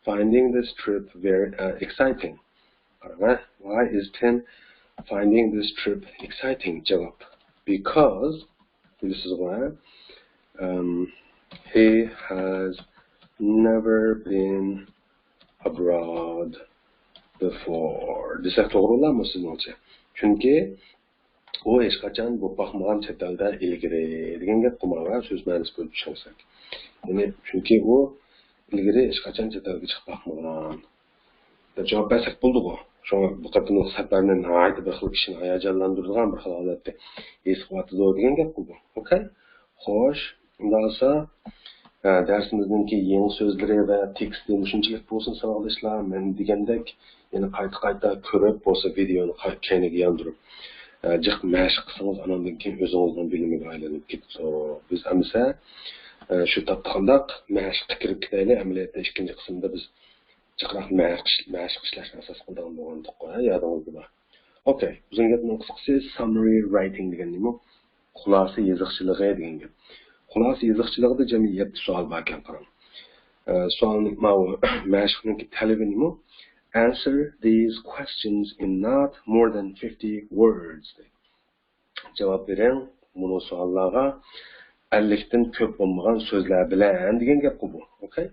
finding this trip very, uh, exciting? قاراڭ، ھە؟ Why is Tim finding this trip exciting? جاۋاب. Because، بىلىسىزغۇ، ھە؟ Um, he has never been abroad before دېسەك توغرىلامۇ سىزنىڭچە؟ چۈنكى ئۇ ھېچقاچان بولۇپ باقمىغان چەت ئەلدە ئىلگىرى دېگەن گەپقۇ، مانا سۆز مەنىسى بويىچە چۈشەنسەك. يەنى چۈنكى ئۇ ئىلگىرى ھېچقاچان چەت ئەلگە چىقىپ باقمىغان دەپ جاۋاب بەرسەك بولىدىغۇ. شۇڭا بۇ قېتىملىق سەپەرنى ناھايىتى بىر خىل كىشىنى ھاياجانلاندۇرىدىغان بىر خىل ھالەتتە ھېس قىلىۋاتىدۇ دېگەن گەپقۇ بۇ. ئوكەي؟ خوش، ئۇنداق بولسا، ئە، دەرسىمىزنىڭكى يېڭى سۆزلىرى ۋە تېكىستى مۇشۇنچىلىك بولسۇن، ساۋاقداشلار. مەن دېگەندەك، يەنە قايتا-قايتا كۆرۈپ بولسا ۋىدېئونى قاي-، كەينىگە ياندۇرۇپ، ئە، جىق مەشىق قىلسىڭىز، ئاناندىن كېيىن ئۆزىڭىزنىڭ بىلىمىگە ئايلىنىپ كېتىدۇ. بىز ئەمىسە، ئە، شۇ تاپتا قانداق مەشىققە كىرىپ كېتەيلى. ئەمەلىيەتتە ئىككىنچى قىسىمدا بىز جىقراق مەشىق، مەشىق ئىشلەشنى ئاساس قىلىدىغان بولغانىدۇققۇ، ھە، يادىڭىزدىمۇ؟ ئوكەي، ئۇزۇن گەپنىڭ قىسقىسى، ساممارى رايتىنگ دېگەن نېمە؟ خۇلاسە يېزىقچىلىقى دېگەن گەپ. خۇلاسە يېزىقچىلىقىدا جەمئىي يەتتە سوئال باركەن، قاراڭ. ئە، سوئالنى ماۋۇ مەشىقنىڭكى تەلىپى نېمە؟ Answer these questions in not more than fifty words. جاۋاب بېرىڭ مۇنۇ سوئاللارغا ئەللىكتىن كۆپ بولمىغان سۆزلەر بىلەن دېگەن گەپقۇ بۇ. ئوكەي؟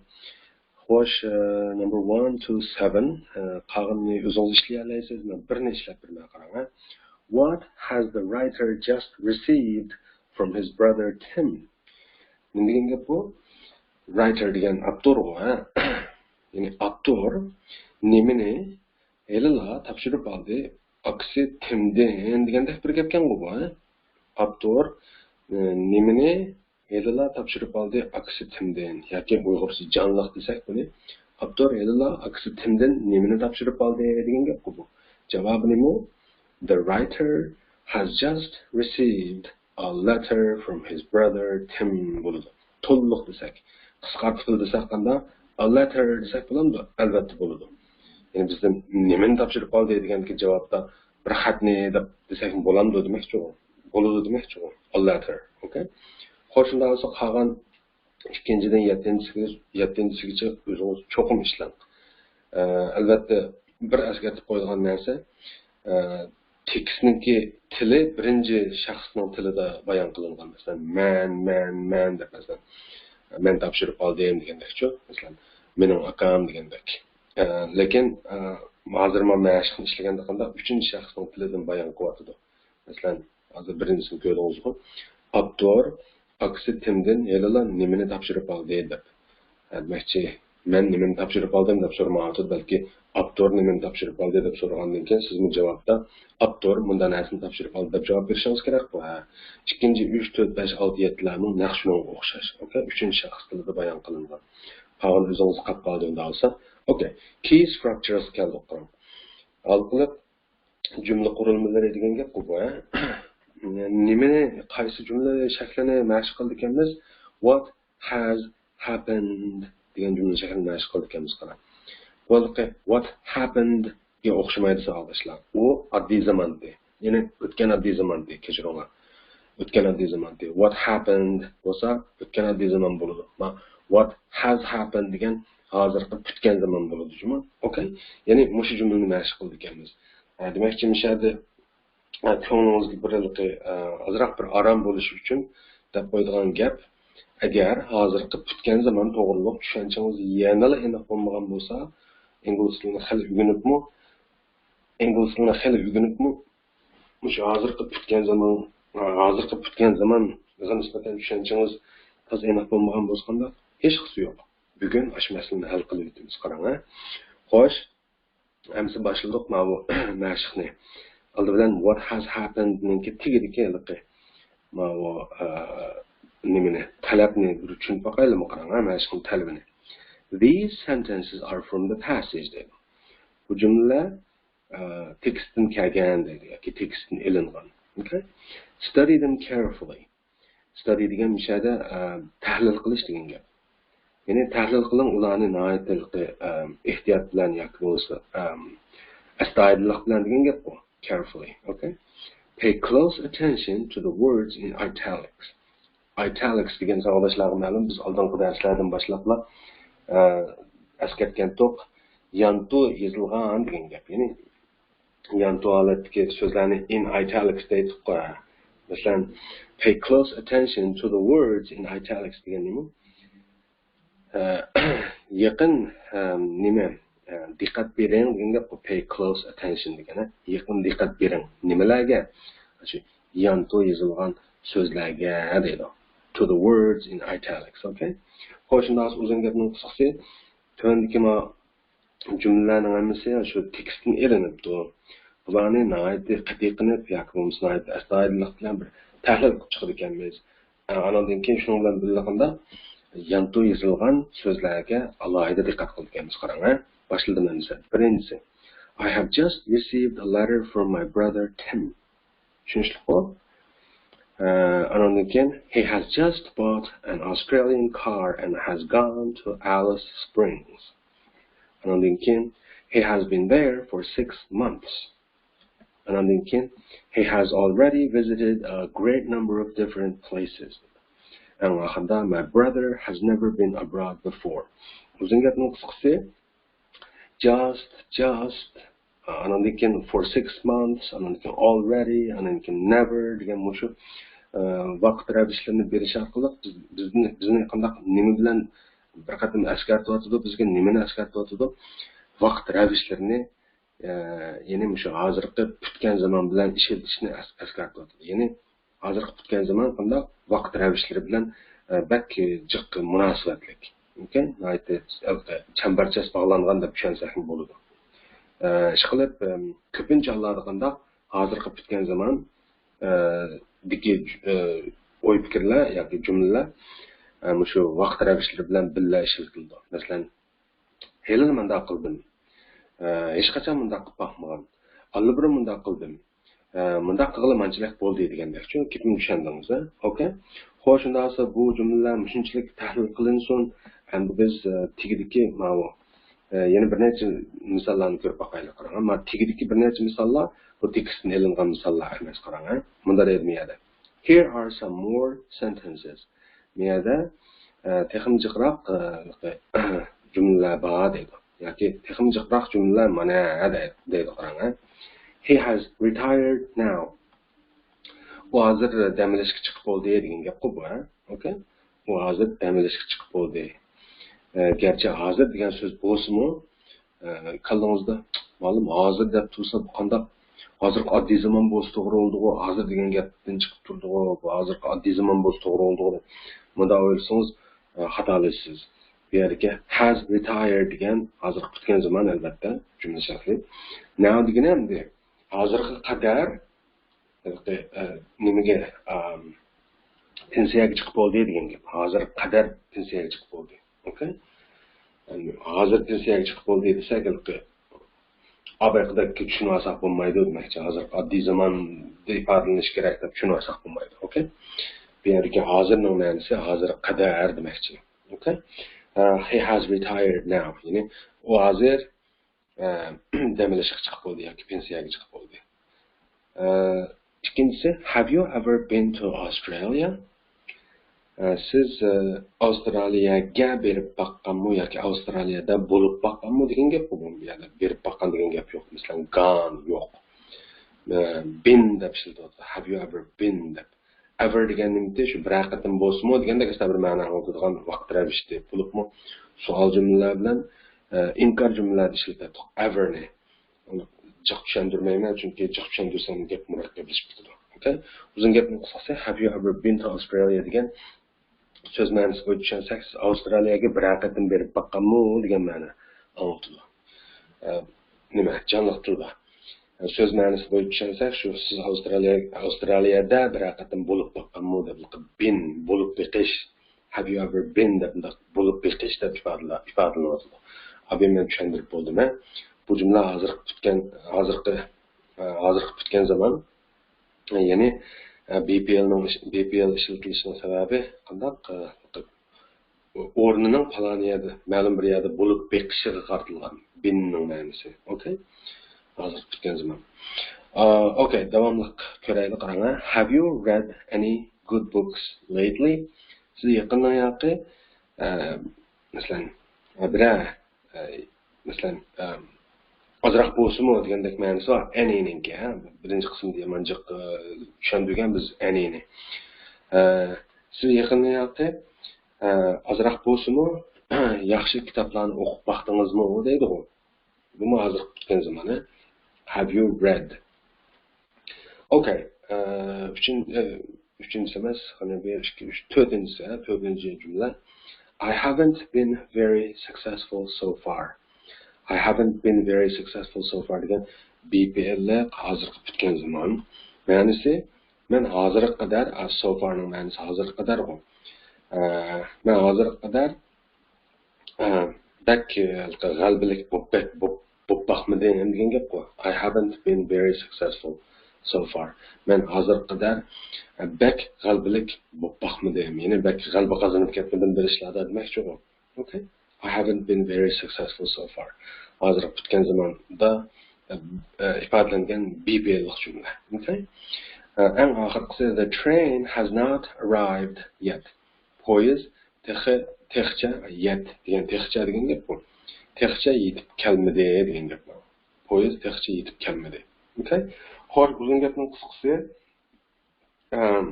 خوش، ئە، نمبر ۋان تو سەۋەن، ئە، قالغىنىنى ئۆزىڭىز ئىشلىيەلەيسىز، مەن بىرنى ئىشلەپ بېرىمەن، قاراڭ، ھە. What has the writer just received from his brother Tim? نېمە دېگەن گەپ بۇ؟ رايتېر دېگەن ئاپتورغۇ، ھە. يەنى ئاپتور نېمىنى ھېلىلا تاپشۇرۇپ ئالدى ئاكىسى تىمدىن دېگەندەك بىر گەپكەنغۇ بۇ، ھە؟ ئاپتور، ئە، نېمىنى ھېلىلا تاپشۇرۇپ ئالدى ئاكىسى تىمدىن ياكى ئۇيغۇرچە جانلىق دېسەك بۇنى. ئاپتور ھېلىلا ئاكىسى تىمدىن نېمىنى تاپشۇرۇپ ئالدى دېگەن گەپقۇ بۇ. جاۋابى نېمە؟ The writer has just received a letter from his brother Tim بولىدۇ. تولۇق دېسەك، قىسقارتىپ دېسەك قانداق؟ A letter دېسەك بولامدۇ؟ ئەلۋەتتە بولىدۇ. يەنى بىزدىن نېمىنى تاپشۇرۇپ ئالدى دېگەندىكى جاۋابتا بىر خەتنى دەپ دېسەكمۇ بولامدۇ دېمەكچىغۇ. بولىدۇ دېمەكچىغۇ. A letter. ئوكەي. خوش، شۇنداق بولسا قالغان ئىككىنچىدىن يەتتىنچىسىگە-، يەتتىنچىسىگىچە ئۆزىڭىز چوقۇم ئىشلەڭ. ئە، ئەلۋەتتە، بىر ئەسكەرتىپ قويىدىغان نەرسە، ئە، تېكىستنىڭكى تىلى بىرىنچى شەخسنىڭ تىلىدا بايان قىلىنغان. مەسىلەن، مەن، مەن، مەن دەپ، مەسىلەن، مەن تاپشۇرۇپ ئالدىم دېگەندەكچۇ. مەسىلەن، مېنىڭ ئاكام دېگەندەك. ئە، لېكىن، ئە، ھازىر مانا مەشىقنى ئىشلىگەندە قانداق ئۈچىنچى شەخسنىڭ تىلىدىن بايان قىلىۋاتىدۇ. مەسىلەن، ھازىر بىرىنچىسىنى كۆردىڭىزغۇ؟ ئاپتور ئاكىسى تىمدىن ھېلىلا نېمىنى تاپشۇرۇپ ئالدى دەپ. ھە، دېمەكچى، مەن نېمىنى تاپشۇرۇپ ئالدىم دەپ سورىمايۋاتىدۇ، بەلكى ئاپتور نېمىنى تاپشۇرۇپ ئالدى دەپ سورىغاندىن كېيىن سىزمۇ جاۋابتا ئاپتور مۇنداق نەرسىنى تاپشۇرۇپ ئالدى دەپ جاۋاب بېرىشىڭىز كېرەكقۇ. ھە. ئىككىنچى، ئۈچ، تۆت، بەش، ئالتە، يەتتىلەرمۇ نەق شۇنىڭغا ئوخشاش. ئوكەي؟ ئۈچىنچى شەخس تىلىدا بايان قىلىنغان. قالغىنى ئۆزىڭىزگە قاپ قالدى ئۇنداق بولسا. ئوكەي. كېي ستراكچىرسقا كەلدۇق، قاراڭ. ھالقىلىق جۈملە قۇرۇلمىلىرى دېگەن گەپ بۇ، ھە؟ نېمىنى، قايسى جۈملە شەكلىنى مەشىق قىلىدىكەنمىز؟ What has happened دېگەن جۈملە شەكلىنى مەشىق قىلىدىكەنمىز، قاراڭ. بۇ ھېلىقى what happened گە ئوخشىمايدۇ، ساۋاقداشلار. ئۇ ئاددىي زامانىدى. يەنى ئۆتكەن ئاددىي زامانىدى، كەچۈرۈڭلار. ئۆتكەن ئاددىي زامانىدى. What happened بولسا ئۆتكەن ئاددىي زامان بولىدۇ. ما، what has happened دېگەن ھازىرقى پۈتكەن زامان بولىدۇ جۇمۇ. ئوكەي؟ يەنى مۇشۇ جۈملىنى مەشىق قىلىدىكەنمىز. ئە، دېمەكچى، مۇشۇ يەردە، ئە، كۆڭلىڭىزگە بىر ھېلىقى، ئە، ئازراق بىر ئارام بولۇشى ئۈچۈن دەپ قويىدىغان گەپ، ئەگەر ھازىرقى پۈتكەن زامان توغرۇلۇق چۈشەنچىڭىز يەنىلا ئېنىق بولمىغان بولسا، ئىنگلىز تىلىنى خېلى ئۆگىنىپمۇ، ئىنگلىز تىلىنى خېلى ئۆگىنىپمۇ، مۇشۇ ھازىرقى پۈتكەن زامان، ھازىرقى پۈتكەن زامانغا نىسبەتەن چۈشەنچىڭىز تازا ئېنىق بولمىغان بولسا قانداق؟ ھېچقىسى يوق. بۈگۈن ئاشۇ مەسىلىنى ھەل قىلىۋېتىمىز، قاراڭ، ھە. خوش، ئەمسە باشلىدۇق ماۋۇ مەشىقنى. ئالدى بىلەن what has happened نىڭكى تېگىدىكى ھېلىقى ماۋۇ، ئە، نېمىنى، تەلەپنى بىر چۈشىنىپ باقايلىمۇ، قاراڭ، ھە، مەشىقنىڭ تەلىپىنى. These sentences are from the passage دەيدۇ. بۇ جۈملىلەر، ئە، تېكىستتىن كەلگەن دەيدۇ ياكى تېكىستتىن ئېلىنغان. Okay? Study them carefully. Study دېگەن مۇشۇ يەردە، ئە، تەھلىل قىلىش دېگەن گەپ. يەنى تەھلىل قىلىڭ ئۇلارنى ناھايىتى، ئە، ئېھتىيات بىلەن ياكى بولمىسا، ئە، ئەستايىدىللىق بىلەن دېگەن گەپقۇ. Carefully. Okay? Pay close attention to the words in italics. Italics دېگەن ساۋاقداشلارغا مەلۇم، بىز ئالدىنقى دەرسلەردىن باشلاپلا، ئە، ئەسكەرتكەنتۇق. يانتۇ يېزىلغان دېگەن گەپ. يەنى يانتۇ ھالەتتىكى سۆزلەرنى in italics دەيتتۇق. مەسىلەن، pay close attention to the words in italics دېگەن نېمە؟ ئە، يېقىن، ئە، نېمە؟ ئە، دىققەت بېرىڭ دېگەن گەپ، pay close attention دېگەن، ھە؟ يېقىن دىققەت بېرىڭ. نېمىلەرگە؟ شۇ يانتۇ يېزىلغان سۆزلەرگە دەيدۇ. To the words in italics, okay? خوش، شۇنداق ئۇزۇن گەپنىڭ قىسقىسى، تۆۋەندىكى ما جۈملىلەرنىڭ ھەممىسى شۇ تېكىستتىن ئېلىنىپتۇ. بۇلارنى ناھايىتى قېتىي قىلىپ ياكى بولمىسا ناھايىتى ئەستايىدىللىق بىلەن بىر تەھلىل قىلىپ چىقىدىكەنمىز. ئانىڭدىن كېيىن شۇنىڭ بىلەن بىللە قانداق يانتۇ يېزىلغان سۆزلەرگە ئالاھىدە دىققەت قىلىدىكەنمىز. قاراڭ، ھە؟ باشلىدىم ئەمىسە. بىرىنچىسى، I have just received a letter from my brother Tim. چۈشىنىشلىكقۇ؟ ئە، ئانىڭدىن كېيىن، he has just bought an Australian car and has gone to Alice Springs. ئانىڭدىن كېيىن، he has been there for six months. ئانىڭدىن كېيىن، he has already visited a great number of different places. ئەڭ ئاخىرىدا، my brother has never been abroad before. ئۇزۇن گەپنىڭ قىسقىسى، just, just، ئانىڭدىن كېيىن for six months، ئانىڭدىن كېيىن already، ئانىڭدىن كېيىن never دېگەن مۇشۇ، ئە، ۋاقىت رەۋىشلىرىنى بېرىش ئارقىلىق بىز، بىزنى، بىزنى قانداق، نېمە بىلەن بىر قېتىم ئەسكەرتىۋاتىدۇ، بىزگە نېمىنى ئەسكەرتىۋاتىدۇ؟ ۋاقىت رەۋىشلىرىنى، ئە، يەنى مۇشۇ ھازىرقى پۈتكەن زامان بىلەن ئىشلىتىشنى ئەس-، ئەسكەرتىۋاتىدۇ. يەنى ھازىرقى پۈتكەن زامان قانداق ۋاقىت رەۋىشلىرى بىلەن، ئە، بەك جىق مۇناسىۋەتلىك. ئوكەي؟ ناھايىتى، ئە، چەمبەرچاس باغلانغان دەپ چۈشەنسەكمۇ بولىدۇ. ئە، ئىشقىلىپ، ئەم، كۆپىنچە ھاللاردا قانداق ھازىرقى پۈتكەن زامان، ئە، دىكى، ئە، ئوي پىكىرلەر ياكى جۈملىلەر، ئە، مۇشۇ ۋاقىت رەۋىشلىرى بىلەن بىللە ئىشلىتىلىدۇ. مەسىلەن، ھېلىلا مۇنداق قىلدىم. ئە، ھېچقاچان مۇنداق قىلىپ باقمىغان. ئاللىبۇرۇن مۇنداق قىلدىم. ئە، مۇنداق قىلغىلى مانچىلىك بولدى دېگەندەك. چۈنكى گېپىمنى چۈشەندىڭىز، ھە؟ ئوكەي. خوش، شۇنداق بولسا بۇ جۈملىلەر مۇشۇنچىلىك تەھلىل قىلىنسۇن. ئەمدى بىز، ئە، تېگىدىكى ماۋۇ، ئە، يەنە بىر نەچچە مىساللارنى كۆرۈپ باقايلى، قاراڭ. مانا تېگىدىكى بىر نەچچە مىساللار بۇ تېكىستتىن ئېلىنغان مىساللار ئەمەس، قاراڭ، ھە؟ مۇنداق دەيدۇ بۇ يەردە. Here are some more sentences. بۇ يەردە، ئە، تېخىمۇ جىقراق، ئە، جۈملىلەر بار دەيدۇ. ياكى تېخىمۇ جىقراق جۈملىلەر مانا دەيدۇ، دەيدۇ، قاراڭ، ھە. He has retired now. ئۇ ھازىر دەم ئېلىشقا چىقىپ بولدى دېگەن گەپقۇ بۇ، ھە؟ ئوكەي؟ ئۇ ھازىر دەم ئېلىشقا چىقىپ بولدى. ئە، گەرچە ھازىر دېگەن سۆز بولسىمۇ، ئە، كاللىڭىزدا، مۇئەللىم، ھازىر دەپ تۇرسا بۇ قانداق؟ ھازىرقى ئاددىي زامان بولسا توغرا بولىدىغۇ، ھازىر دېگەن گەپتىن چىقىپ تۇرىدىغۇ، بۇ ھازىرقى ئاددىي زامان بولسا توغرا بولىدىغۇ دەپ مۇنداق ئويلىسىڭىز، ئە، خاتالىشىسىز. بۇ يەردىكى has retired دېگەن ھازىرقى پۈتكەن زامان، ئەلۋەتتە، جۈملە شەكلى. Now دېگىنى ئەمدى ھازىرغا قەدەر، ھېلىقى، ئە، نېمىگە، ئام، پېنسىيەگە چىقىپ بولدى دېگەن گەپ. ھازىرغا قەدەر پېنسىيەگە چىقىپ بولدى. ئوكەي؟ يەنى ھازىر پېنسىيەگە چىقىپ بولدى دېسەك، ھېلىقى ئابايقىدەك چۈشىنىۋالساق بولمايدۇ دېمەكچى. ھازىرقى ئاددىي زاماندا ئىپادىلىنىشى كېرەك دەپ چۈشىنىۋالساق بولمايدۇ. ئوكەي؟ بۇ يەردىكى ھازىرنىڭ مەنىسى ھازىرغا قەدەر دېمەكچى. ئوكەي؟ ئە، he has retired now. يەنى ئۇ ھازىر، ئە، دەم ئېلىشقا چىقىپ بولدى ياكى پېنسىيەگە چىقىپ بولدى. ئە، ئىككىنچىسى، have you ever been to Australia? ئە، سىز، ئە، ئاۋسترالىيەگە بېرىپ باققانمۇ ياكى ئاۋسترالىيەدە بولۇپ باققانمۇ دېگەن گەپ بۇ. بۇ يەردە بېرىپ باققان دېگەن گەپ يوق. مەسىلەن، gone يوق. ئە، been دەپ ئىشلىتىۋاتىدۇ. Have you ever been دەپ. Ever دېگەن نېمىتى؟ شۇ بىرەر قېتىم بولسىمۇ دېگەندەك ئەسلى بىر مەنانى ئالىدىغان ۋاقىت رەۋىشتى. بولۇپمۇ سوئال جۈملىلەر بىلەن، ئە، ئىنكار جۈملىلەردە ئىشلىتەتتۇق. Ever نى. ئۇنى جىق چۈشەندۈرمەيمەن، چۈنكى جىق چۈشەندۈرسەم گەپ مۇرەككەپلىشىپ كېتىدۇ. ئوكەي؟ ئۇزۇن گەپنىڭ قىسقىسى، have you ever been to Australia دېگەن سۆز مەنىسى بويىچە چۈشەنسەك، سىز ئاۋسترالىيەگە بىرەر قېتىم بېرىپ باققانمۇ دېگەن مەنە ئاڭلىتىدۇ. ئە، نېمە، جانلىق تىلدا. ئە، سۆز مەنىسى بويىچە چۈشەنسەك، شۇ سىز ئاۋسترالىيە، ئاۋسترالىيەدە بىرەر قېتىم بولۇپ باققانمۇ دەپ، بىن، بولۇپ بېقىش، have you ever been دەپ، مۇنداق بولۇپ بېقىش دەپ ئىپادىلە-، ئىپادىلىنىۋاتىدۇ. ئابىم مەن چۈشەندۈرۈپ بولدىمەن. بۇ جۈملە ھازىرقى پۈتكەن، ھازىرقى، ئە، ھازىرقى پۈتكەن زامان. يەنى، ئە، بى پى ئېلنىڭ ئىش-، بى پى ئېل ئىشلىتىلىشىنىڭ سەۋەبى قانداق؟ ئە، ئورنىنىڭ پالان يەردە، مەلۇم بىر يەردە بولۇپ بېقىشىغا قارىتىلغان بىننىڭ مەنىسى. ئوكەي؟ ھازىر پۈتكەن زامان. ئا، ئوكەي، داۋاملىق كۆرەيلى، قاراڭ. Have you read any good books lately? سىز يېقىندىن ياقى، ئە، مەسىلەن، ئە، بىرەر، ئە، مەسىلەن، ئە، ئازراق بولسىمۇ دېگەندەك مەنىسى بار. ئەنىنىڭكى، ھە؟ بىرىنچى قىسىمدا يامانجىق، ئە، چۈشەندۈرگەن بىز ئەنىنى. ئە، سىز يېقىندىن ياقى، ئە، ئازراق بولسىمۇ ياخشى كىتابلارنى ئوقۇپ باقتىڭىزمۇ دەيدىغۇ. بۇمۇ ھازىرقى پۈتكەن زامانى. Have you read? ئوكەي. ئە، ئۈچىن-، ئە، ئۈچىنچىسى ئەمەس، قېنى بىر، ئىككى، ئۈچ، تۆتىنچىسى، ھە، تۆتىنچى جۈملە. I haven't been very successful so far. I haven't been very successful so far دېگەن بى پى ئېل ھازىرقى پۈتكەن زامان. مەنىسى، مەن ھازىرغا قەدەر، ئە، so far نىڭ مەنىسى ھازىرغا قەدەرغۇ. ئە، مەن ھازىرغا قەدەر ئە، بەك، ئە، غەلىبىلىك بوپ، بەك بوپ، بوپ باقمىدىم دېگەن گەپقۇ. I haven't been very successful so far. مەن ھازىرغا قەدەر، ئە، بەك غەلىبىلىك بوپ باقمىدىم. يەنى بەك غەلىبە قازىنىپ كەتمىدىم بىر ئىشلاردا دېمەكچىغۇ. ئوكەي؟ I haven't been very successful so far. ھازىرقى پۈتكەن زاماندا، ئە، ئە، ئىپادىلەنگەن بى پى ئېللىق جۈملە. ئوكەي؟ ئە، ئەڭ ئاخىرقىسى، the train has not arrived yet. پويىز تېخى، تېخىچە، yet دېگەن تېخىچە دېگەن گەپ بۇ. تېخىچە يېتىپ كەلمىدى دېگەن گەپ بۇ. پويىز تېخىچە يېتىپ كەلمىدى. ئوكەي؟ خوش، ئۇزۇن گەپنىڭ قىسقىسى، ئەم،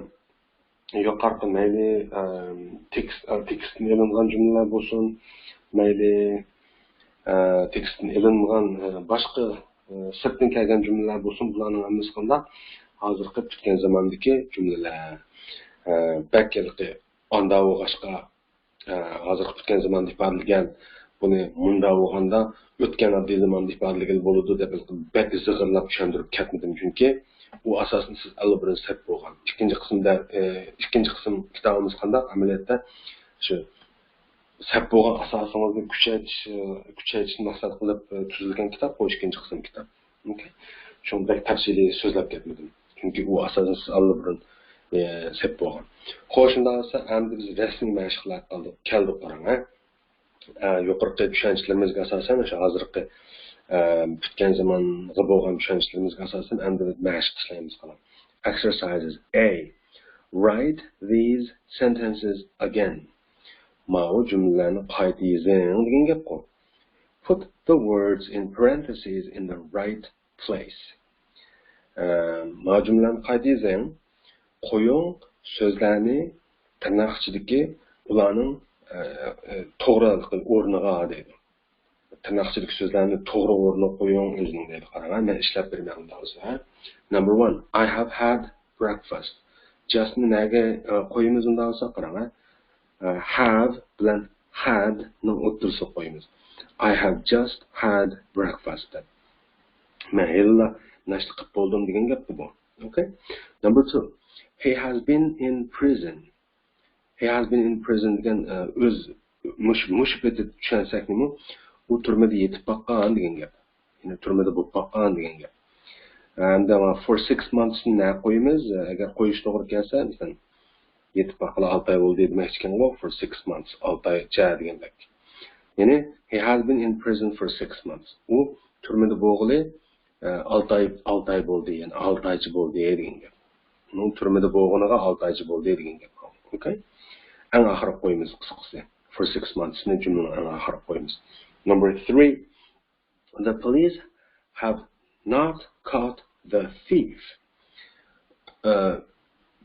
يۇقىرىقى مەيلى، ئەم، تېكىست، ئە، تېكىستتىن ئېلىنغان جۈملىلەر بولسۇن، مەيلى، ئە، تېكىستتىن ئېلىنغان، ئە، باشقا، ئە، سىرتتىن كەلگەن جۈملىلەر بولسۇن، بۇلارنىڭ ھەممىسى قانداق؟ ھازىرقى پۈتكەن زاماندىكى جۈملىلەر. ئە، بەك ھېلىقى ئاندا بولغاچقا، ئە، ھازىرقى پۈتكەن زاماندا ئىپادىلىگەن، بۇنى مۇندا بولغاندا ئۆتكەن ئاددىي زاماندا ئىپادىلىگىلى بولىدۇ دەپ بەك زىغىرلاپ چۈشەندۈرۈپ كەتمىدىم، چۈنكى ئۇ ئاساسەن سىز ئاللىبۇرۇن سەپ بولغان. ئىككىنچى قىسىمدا، ئە، ئىككىنچى قىسىم كىتابىمىز قانداق؟ ئەمەلىيەتتە شۇ سەپ بولغان ئاساسىڭىزنى كۈچەيتىش، ئە، كۈچەيتىشنى مەقسەت قىلىپ، ئە، تۈزۈلگەن كىتاب، بۇ ئىككىنچى قىسىم كىتاب. ئوكەي. شۇڭا بەك تەپسىلىي سۆزلەپ كەتمىدىم. چۈنكى ئۇ ئاساسەن سىز ئاللىبۇرۇن، ئە، سەپ بولغان. خوش، شۇنداق بولسا، ئەمدى بىز رەسمىي مەشىقلەرگە قالدۇق، كەلدۇق، قاراڭ، ھە. ئە، يۇقىرىقى چۈشەنچىلىرىمىزگە ئاساسەن، شۇ ھازىرقى، ئە، پۈتكەن زامانغا بولغان چۈشەنچىلىرىمىزگە ئاساسەن، ئەمدى بىز مەشىق ئىشلەيمىز، قاراڭ. Exercises A. Write these sentences again. ماۋۇ جۈملىلەرنى قايتا يېزىڭ دېگەن گەپقۇ. Put the words in parentheses in the right place. ئە، ماۋۇ جۈملىلەرنى قايتا يېزىڭ. قويۇڭ سۆزلەرنى تىرناق ئىچىدىكى ئۇلارنىڭ، ئە، ئە، توغرا ئورنىغا دەيدۇ. تىرناق ئىچىدىكى سۆزلەرنى توغرا ئورنىغا قويۇڭ ئۆزىنىڭ دەيدۇ. قاراڭ، مەن ئىشلەپ بېرىمەن ئۇنداق بولسا، ھە؟ Number one, I have had breakfast. Just نى نەگە، ئە، قويىمىز ئۇنداق بولسا، قاراڭ، ھە؟ ئە، have بىلەن had نىڭ ئوتتۇرىسىغا قويىمىز. I have just had breakfast دەپ. مەن ھېلىلا ناشتا قىلىپ بولدۇم دېگەن گەپتۇ بۇ. ئوكەي. Number two. He has been in prison. He has been in prison دېگەن، ئە، ئۆز مۇش-، مۇشۇ پېتى چۈشەنسەك نېمە؟ ئۇ تۈرمىدە يېتىپ باققان دېگەن گەپ. يەنى تۈرمىدە بولۇپ باققان دېگەن گەپ. ئەمدى مانا for six months نى نەگە قويىمىز؟ ئەگەر قويۇش توغرا كەلسە، مەسىلەن، يېتىپ باققىلى ئالتە ئاي بولدى دېمەكچىكەنغۇ، for six months، ئالتە ئايچە دېگەندەك. يەنى، he has been in prison for six months. ئۇ تۈرمىدە بولغىلى، ئە، ئالتە ئاي، ئالتە ئاي بولدى، يەنى ئالتە ئايچە بولدى دېگەن گەپ. ئۇنىڭ تۈرمىدە بولغىنىغا ئالتە ئايچە بولدى دېگەن گەپ. ئوكەي؟ ئەڭ ئاخىرىغا قويىمىز قىسقىسى. For six months نى جۈملىنىڭ ئەڭ ئاخىرىغا قويىمىز. Number three. The police have not caught the thief. ئە،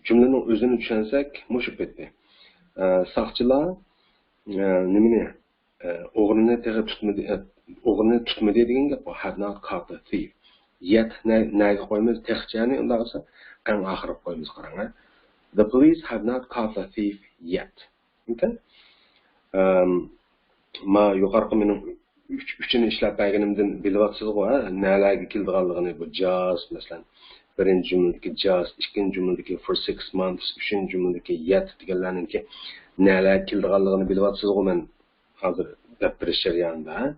جۈملىنىڭ ئۆزىنى چۈشەنسەك، مۇشۇ پېتى. ئە، ساقچىلار، ئە، نېمىنى، ئە، ئوغرىنى تېخى تۇتمىدى، ئە، ئوغرىنى تۇتمىدى دېگەن گەپ بۇ. Have not caught the thief. Yet نە-، نەگە قويىمىز؟ تېخىچەنى ئۇنداق بولسا ئەڭ ئاخىرىغا قويىمىز، قاراڭ، ھە. The police have not caught the thief yet. ئوكەي؟ ئەم، ما يۇقىرىقى مېنىڭ ئۈچ، ئۈچىنى ئىشلەپ بەرگىنىمدىن بىلىۋاتىسىزغۇ، ھە؟ نەلەرگە كېلىدىغانلىقىنى، بۇ جاست، مەسىلەن، بىرىنچى جۈملىدىكى جاست، ئىككىنچى جۈملىدىكى for six months، ئۈچىنچى جۈملىدىكى yet دېگەنلەرنىڭكى نەلەرگە كېلىدىغانلىقىنى بىلىۋاتىسىزغۇ، مەن ھازىر دەپ بېرىش جەريانىدا، ھە؟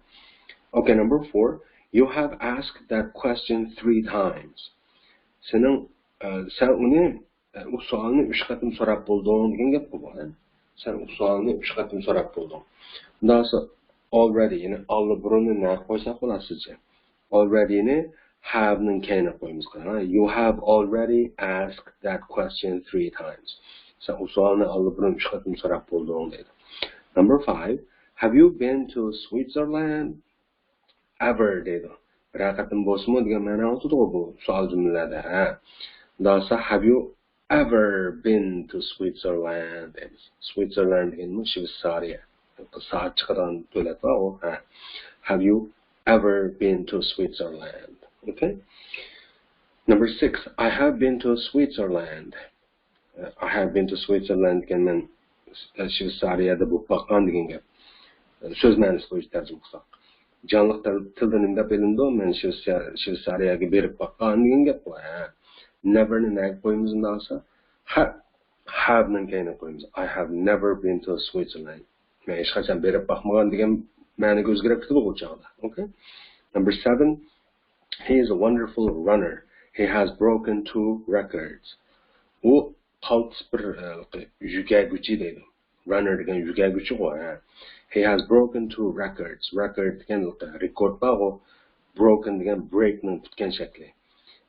Okay, number four. You have asked that question three times. سېنىڭ، ئە، سەن ئۇنى ئە، ئۇ سوئالنى ئۈچ قېتىم سوراپ بولدۇڭ دېگەن گەپقۇ بۇ، ھە؟ سەن ئۇ سوئالنى ئۈچ قېتىم سوراپ بولدۇڭ. ئۇنداقسا already، يەنى ئاللىبۇرۇننى نەگە قويساق بولار سىزچە؟ Already نى have نىڭ كەينىگە قويىمىز، قاراڭ. You have already asked that question three times. سەن ئۇ سوئالنى ئاللىبۇرۇن ئۈچ قېتىم سوراپ بولدۇڭ دەيدۇ. Number five. Have you been to Switzerland ever دەيدۇ. بىرەر قېتىم بولسىمۇ دېگەن مەنە ئۇتىدىغۇ بۇ سوئال جۈملىلەردە، ھە؟ ئۇنداقسا have you ever been to Switzerland دەيمىز. Switzerland دېگەنمۇ شۋېتسارىيە. سائەت چىقىدىغان دۆلەت بار ئۇ، ھە. Have you ever been to Switzerland? Okay. Number six. I have been to Switzerland. I have been to Switzerland دېگەن مەن شۋېتسارىيەدە بولۇپ باققان دېگەن گەپ. سۆز مەنىسى بويىچە تەرجىمە قىلساق. جانلىق تىل-، تىلدا نېمە دەپ ئېلىنىدۇ؟ مەن شۋېتسارىيەگە بېرىپ باققان دېگەن گەپ بۇ. ھە. Never نى نەگە قويىمىز ئۇنداقسا؟ ھە، have نىڭ كەينىگە قويىمىز. I have never been to Switzerland. مەن ھېچقاچان بېرىپ باقمىغان دېگەن مەنىگە ئۆزگىرىپ كېتىدۇ بۇ چاغدا. Okay. Number seven. He is a wonderful runner. He has broken two records. ئۇ قالتىس بىر، ئە، يۈگەرگۈچى دەيدۇ. Runner دېگەن يۈگەرگۈچىغۇ، ھە. He has broken two records. Record دېگەن رېكورد بارغۇ. Broken دېگەن break نىڭ پۈتكەن شەكلى.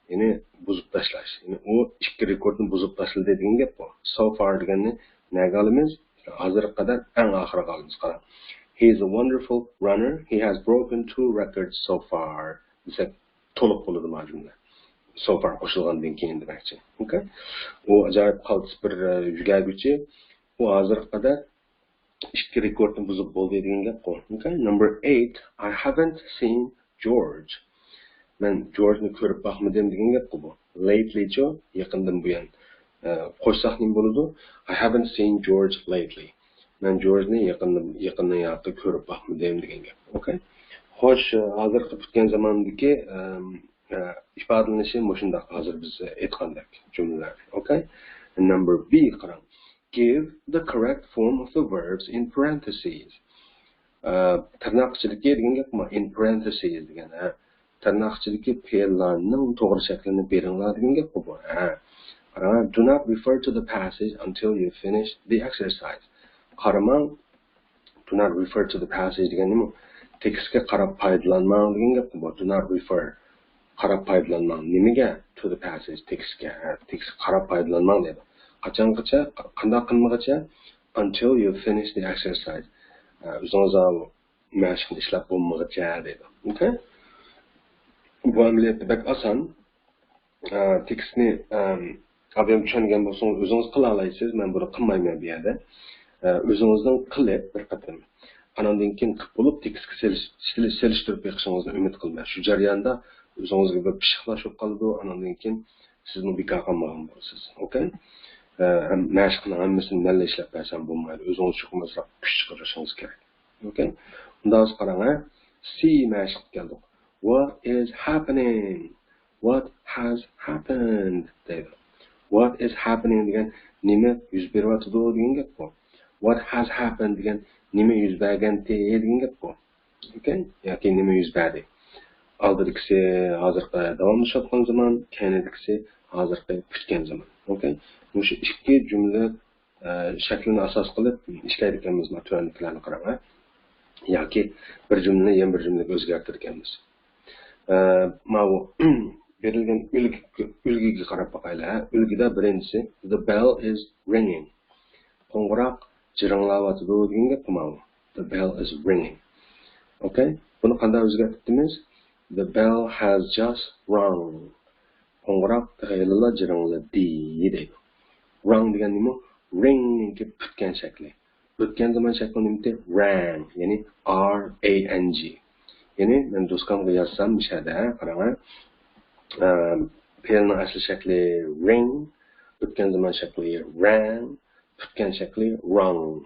يەنى بۇزۇپ تاشلاش. يەنى ئۇ ئىككى رېكوردنى بۇزۇپ تاشلىدى دېگەن گەپ بۇ. So far دېگەننى نەگە ئالىمىز؟ ھازىرغا قەدەر ئەڭ ئاخىرىغا ئالىمىز. قاراڭ. He is a wonderful runner. He has broken two records so far دېسەك تولۇق بولىدۇ ما جۈملە. So far قوشۇلغاندىن كېيىن دېمەكچى. Okay. ئۇ ئاجايىپ قالتىس بىر، ئە، يۈگەرگۈچى. ئۇ ھازىرغا قەدەر ئىككى رېكوردنى بۇزۇپ بولدى دېگەن گەپ بۇ. Okay. Number eight. I haven't seen George. مەن جورجنى كۆرۈپ باقمىدىم دېگەن گەپقۇ بۇ. Lately چۇ، يېقىندىن بۇيان. ئە، قوشساق نېمە بولىدۇ؟ I haven't seen George lately. مەن جورجنى يېقىندىن، يېقىندىن ياقى كۆرۈپ باقمىدىم دېگەن گەپ. Okay. خوش، ھازىرقى پۈتكەن زاماندىكى، ئەم، ئە، ئىپادىلىنىشى مۇشۇنداق، ھازىر بىز ئېيتقاندەك جۈملىلەر. Okay. Number B قاراڭ. Give the correct form of the verbs in parentheses. ئە، تىرناق ئىچىدىكى دېگەن گەپمۇ؟ In parentheses دېگەن، ھە. تىرناق ئىچىدىكى پېئىللارنىڭ توغرا شەكلىنى بېرىڭلار دېگەن گەپقۇ بۇ، ھە. قاراڭ، do not refer to the passage until you finish the exercise. قارىماڭ، do not refer to the passage دېگەن نېمە؟ تېكىستكە قاراپ پايدىلانماڭ دېگەن گەپقۇ بۇ. Do not refer. قاراپ پايدىلانماڭ. نېمىگە؟ To the passage، تېكىستكە. ھە، تېكىستكە قاراپ پايدىلانماڭ دەيدۇ. قاچانغىچە؟ قانداق قىلمىغىچە؟ Until you finish the exercise. ھە، ئۆزىڭىز ئاۋۇ مەشىقنى ئىشلەپ بولمىغىچە دەيدۇ. Okay. بۇ ئەمەلىيەتتە بەك ئاسان. ئە، تېكىستنى، ئەم، ئابىم چۈشەنگەن بولسىڭىز ئۆزىڭىز قىلالايسىز. مەن بۇنى قىلمايمەن بۇ يەردە. ئە، ئۆزىڭىزنىڭ قىلىپ بىر قېتىم. ئاناندىن كېيىن قىلىپ بولۇپ تېكىستكە سېلىش-، سېلىش-، سېلىشتۇرۇپ بېقىشىڭىزنى ئۈمىد قىلىمەن. شۇ جەرياندا ئۆزىڭىزگە بىر پىششىقلاش بولۇپ قالىدۇ. ئاناندىن كېيىن سىزمۇ بىكار قالمىغان بولىسىز. Okay. ئە، ھەم مەشىقنىڭ ھەممىسىنى مەنلا ئىشلەپ بەرسەم بولمايدۇ. ئۆزىڭىز چوقۇم ئازراق كۈچ چىقىرىشىڭىز كېرەك. Okay. ئۇنداق بولسا قاراڭ، ھە. C مەشىقكە كەلدۇق. What is happening? What has happened دەيدۇ. What is happening دېگەن نېمە يۈز بېرىۋاتىدۇ دېگەن گەپ بۇ. What has happened دېگەن نېمە يۈز بەرگەنتى دېگەن گەپ بۇ. Okay. ياكى نېمە يۈز بەردى. ئالدىدىكىسى ھازىرقى داۋاملىشىۋاتقان زامان، كەينىدىكىسى ھازىرقى پۈتكەن زامان. Okay. مۇشۇ ئىككى جۈملە ئە، شەكلىنى ئاساس قىلىپ ئىشلەيدىكەنمىز، مانا تۆۋەندىكىلەرنى قاراڭ، ھە. ياكى بىر جۈملىنى يەنە بىر جۈملىگە ئۆزگەرتىدىكەنمىز. ئە، ماۋۇ بېرىلگەن ئۈلگە-، ئۈلگىگە قاراپ باقايلى، ھە. ئۈلگىدە بىرىنچىسى، the bell is ringing. قوڭغۇراق جىرىڭلاۋاتىدۇ دېگەن گەپ ماۋۇ. The bell is ringing. Okay. بۇنى قانداق ئۆزگەرتىپتىمىز؟ The bell has just rung. قوڭغۇراق تېخىلا جىرىڭلىدى دەيدۇ. Rung دېگەن نېمە؟ Ring نىڭكى پۈتكەن شەكلى. ئۆتكەن زامان شەكلى نېمىتى؟ Rang، يەنى R A N G. يەنى مەن دوسكامغا يازسام، مۇشۇ يەردە، قاراڭ، ھە. ئە، پېئىلنىڭ ئەسلى شەكلى ring، ئۆتكەن زامان شەكلى rang، پۈتكەن شەكلى rung.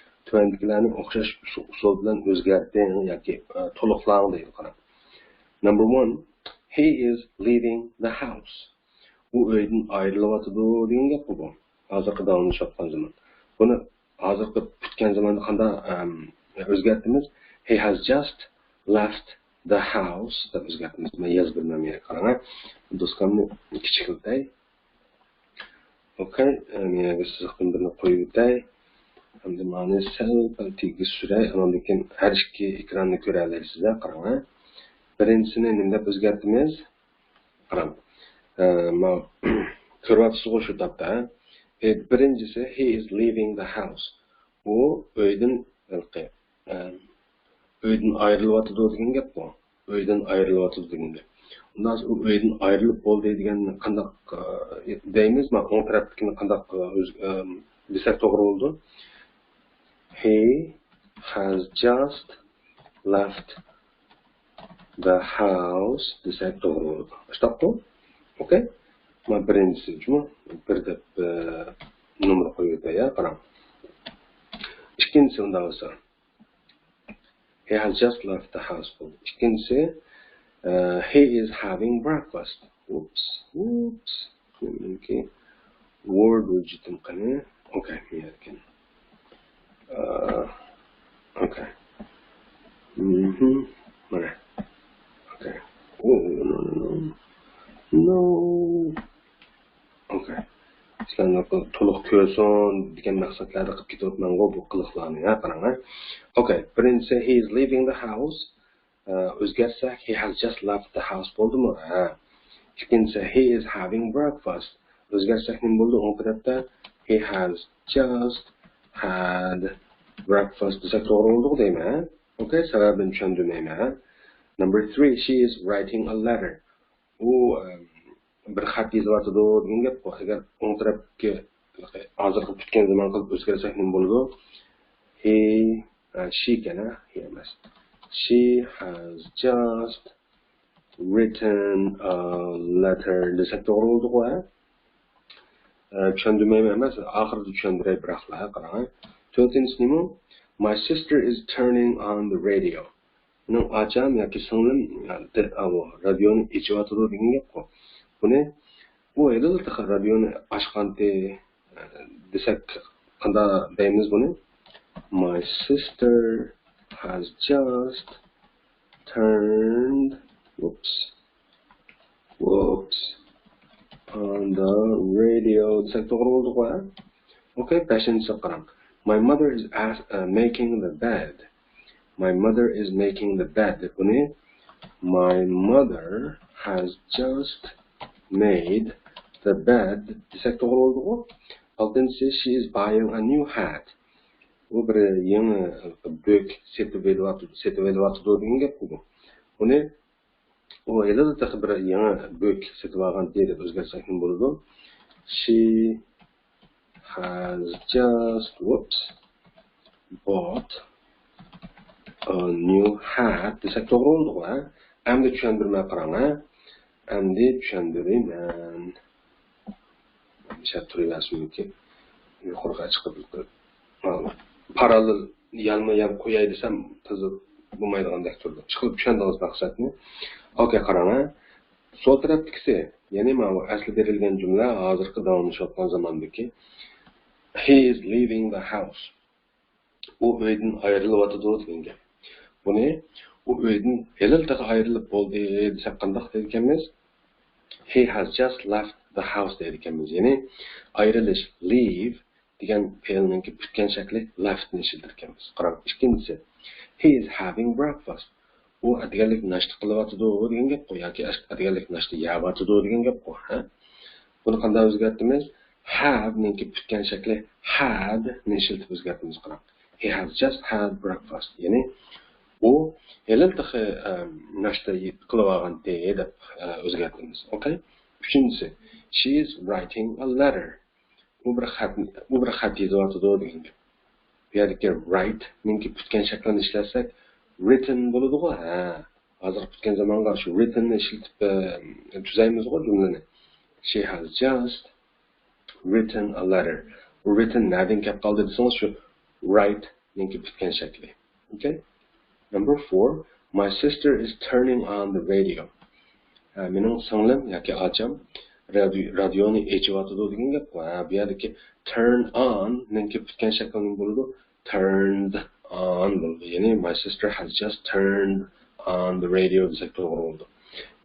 تۆۋەندىكىلەرنى ئوخشاش ئۇسۇل بىلەن ئۆزگەرتىڭ ياكى، ئە، تولۇقلاڭ دەيدۇ، قاراڭ. Number one, he is leaving the house. ئۇ ئۆيدىن ئايرىلىۋاتىدۇ دېگەن گەپقۇ بۇ. ھازىرقى داۋاملىشىۋاتقان زامان. بۇنى ھازىرقى پۈتكەن زاماندا قانداق، ئەم، ئۆزگەرتىمىز؟ He has just left the house دەپ ئۆزگەرتىمىز. مەن يازىپ بېرىمەن، مېنى قاراڭ، ھە. دوسكامنى كىچىكلىتەي. ئوكەي، ئە، مەن يەنە سىزىقتىن بىرنى قويۇۋېتەي. ھەمدە مانى سەل پەل تېگىز سۈرەي. ئاناندىن كېيىن ھەر ئىككى ئېكراننى كۆرەلەيسىز، ھە، قاراڭ، ھە. بىرىنچىسىنى نېمە دەپ ئۆزگەرتىمىز؟ قاراڭ. ئە، ما-، كۆرۈۋاتىسىزغۇ شۇ تاپتا، ھە؟ ئە، بىرىنچىسى، he is leaving the house. ئۇ ئۆيدىن، ھېلىقى، ئە، ئۆيدىن ئايرىلىۋاتىدۇ دېگەن گەپقۇ. ئۆيدىن ئايرىلىۋاتىدۇ دېگەن گەپ. ئۇنداق ئۇ ئۆيدىن ئايرىلىپ بولدى دېگەننى قانداق، ئە، دەيمىز؟ ما-، ئوڭ تەرەپتىكىنى قانداق، ئە، ئۆز-، ئە، دېسەك توغرا بولىدۇ؟ He has just left the house دېسەك توغرا بولىدۇ. ئاشتاققۇ؟ ئوكەي؟ مانا بىرىنچىسى، جۇمۇ، بىر دەپ، ئە، نومۇر قويۇۋېتەي، يا، قاراڭ. ئىككىنچىسى ئۇنداق بولسا. He has just left the house بولدى. ئىككىنچىسى، ئە، he is having breakfast. Oops, oops. مېنىڭكى Word ھۆججىتىم قېنى؟ ئوكەي، بۇ يەركەن. ئە، ئوكەي. مهم. مانا. ئوكەي. ئو، نو، نو، نو. نو. ئوكەي. سىلەرنى تولۇق كۆرسۇن دېگەن مەقسەتلەردە قىلىپ كېتىۋاتىمەنغۇ بۇ قىلىقلارنى، ھە، قاراڭ، ھە. ئوكەي. بىرىنچىسى، he is leaving the house. ئە، ئۆزگەرتسەك، he has just left the house بولدىمۇ؟ ھە. ئىككىنچىسى، he is having breakfast. ئۆزگەرتسەك نېمە بولىدۇ؟ ئوڭ تەرەپتە he has just had breakfast دېسەك توغرا بولىدۇ دەيمەن، ھە؟ ئوكەي، سەۋەبىنى چۈشەندۈرمەيمەن، ھە؟ Number three, she is writing a letter. ئۇ، ئە، بىر خەت يېزىۋاتىدۇ دېگەن گەپقۇ. ئەگەر ئوڭ تەرەپكە ھازىرقى پۈتكەن زامان قىلىپ ئۆزگەرتسەك نېمە بولىدۇ؟ He، ئە، she ئىكەن، ھە؟ He ئەمەس. She has just written a letter دېسەك توغرا بولىدىغۇ، ھە؟ ئە، چۈشەندۈرمەيمەن ئەمەس، ئاخىرىدا چۈشەندۈرەي بىراقلا، ھە، قاراڭ، ھە. تۆتىنچىسى نېمە؟ My sister is turning on the radio. مېنىڭ ئاچام ياكى سىڭلىم، ئاۋۇ، رادىيونى ئېچىۋاتىدۇ دېگەن گەپقۇ. بۇنى، ئۇ ھېلىلا تېخى رادىيونى ئاچقانتى، دېسەك قانداق دەيمىز بۇنى؟ My sister has just turned، whoops، whoops، on the radio دېسەك توغرا بولىدىغۇ، ھە؟ ئوكەي، بەشىنچىسىگە قاراڭ. My mother is as-، uh, making the bed. My mother is making the bed. بۇنى My mother has just made the bed دېسەك توغرا بولىدىغۇ. ئالتىنچىسى، she is buying a new hat. ئۇ بىر يېڭى بۆك سېتىۋېلىۋاتىدۇ، سېتىۋېلىۋاتىدۇ دېگەن گەپقۇ بۇ. بۇنى ئۇ ھېلىلا تېخى بىر يېڭى بۆك سېتىۋالغانتى دەپ ئۆزگەرتسەك نېمە بولىدۇ؟ She has just، whoops، bought a new hat دېسەك توغرا بولىدىغۇ، ھە؟ ئەمدى چۈشەندۈرمەي قاراڭ، ھە؟ ئەمدى چۈشەندۈرىمەن. شۇ تۇرۇۋەرسىمىكىن. يۇقىرىغا چىقىپ، پاراللېل يانمۇ يان قوياي دېسەم، تازا بولمايدىغاندەك تۇرىدۇ. چىقىپ چۈشەندىڭىز مەقسەتنى. ئوكەي، قاراڭ، ھە. سول تەرەپتىكىسى، يەنى ماۋۇ ئەسلى بېرىلگەن جۈملە، ھازىرقى داۋاملىشىۋاتقان زاماندىكى. He is leaving the house. ئۇ ئۆيدىن ئايرىلىۋاتىدۇ دېگەن گەپ. بۇنى ئۇ ئۆيدىن ھېلىلا تېخى ئايرىلىپ بولدى دېسەك قانداق دەيدىكەنمىز؟ He has just left the house دەيدىكەنمىز. يەنى ئايرىلىش، leave دېگەن پېئىلنىڭكى پۈتكەن شەكلى left نى ئىشلىتىدىكەنمىز. قاراڭ، ئىككىنچىسى، he is having breakfast. ئۇ ئەتىگەنلىك ناشتا قىلىۋاتىدۇ دېگەن گەپقۇ، ياكى ئەتىگەنلىك ناشتا يەۋاتىدۇ دېگەن گەپقۇ، ھە؟ بۇنى قانداق ئۆزگەرتىمىز؟ Have نىڭكى پۈتكەن شەكلى had نى ئىشلىتىپ ئۆزگەرتىمىز. قاراڭ، he has just had breakfast. يەنى ئۇ ھېلىلا تېخى، ئە، ناشتا قىلىۋالغانتى دەپ، ئە، ئۆزگەرتىمىز. ئوكەي؟ ئۈچىنچىسى، she is writing a letter. ئۇ بىر خەت، ئۇ بىر خەت يېزىۋاتىدۇ دېگەن گەپ. بۇ يەردىكى write نىڭكى پۈتكەن شەكلىنى ئىشلەتسەك، written بولىدىغۇ، ھە. ھازىرقى پۈتكەن زامانغا شۇ written نى ئىشلىتىپ، ئە، تۈزەيمىزغۇ جۈملىنى. She has just written a letter. بۇ written نەدىن كەپ قالدى دېسىڭىز، شۇ write نىڭكى پۈتكەن شەكلى. ئوكەي؟ Number four, my sister is turning on the radio. ھە، مېنىڭ سىڭلىم ياكى ئاچام رادىيو-، رادىيونى ئېچىۋاتىدۇ دېگەن گەپقۇ. ھە، بۇ يەردىكى turn on نىڭكى پۈتكەن شەكلى نېمە بولىدۇ؟ Turned on بولىدۇ. يەنى my sister has just turned on the radio دېسەك توغرا بولىدۇ.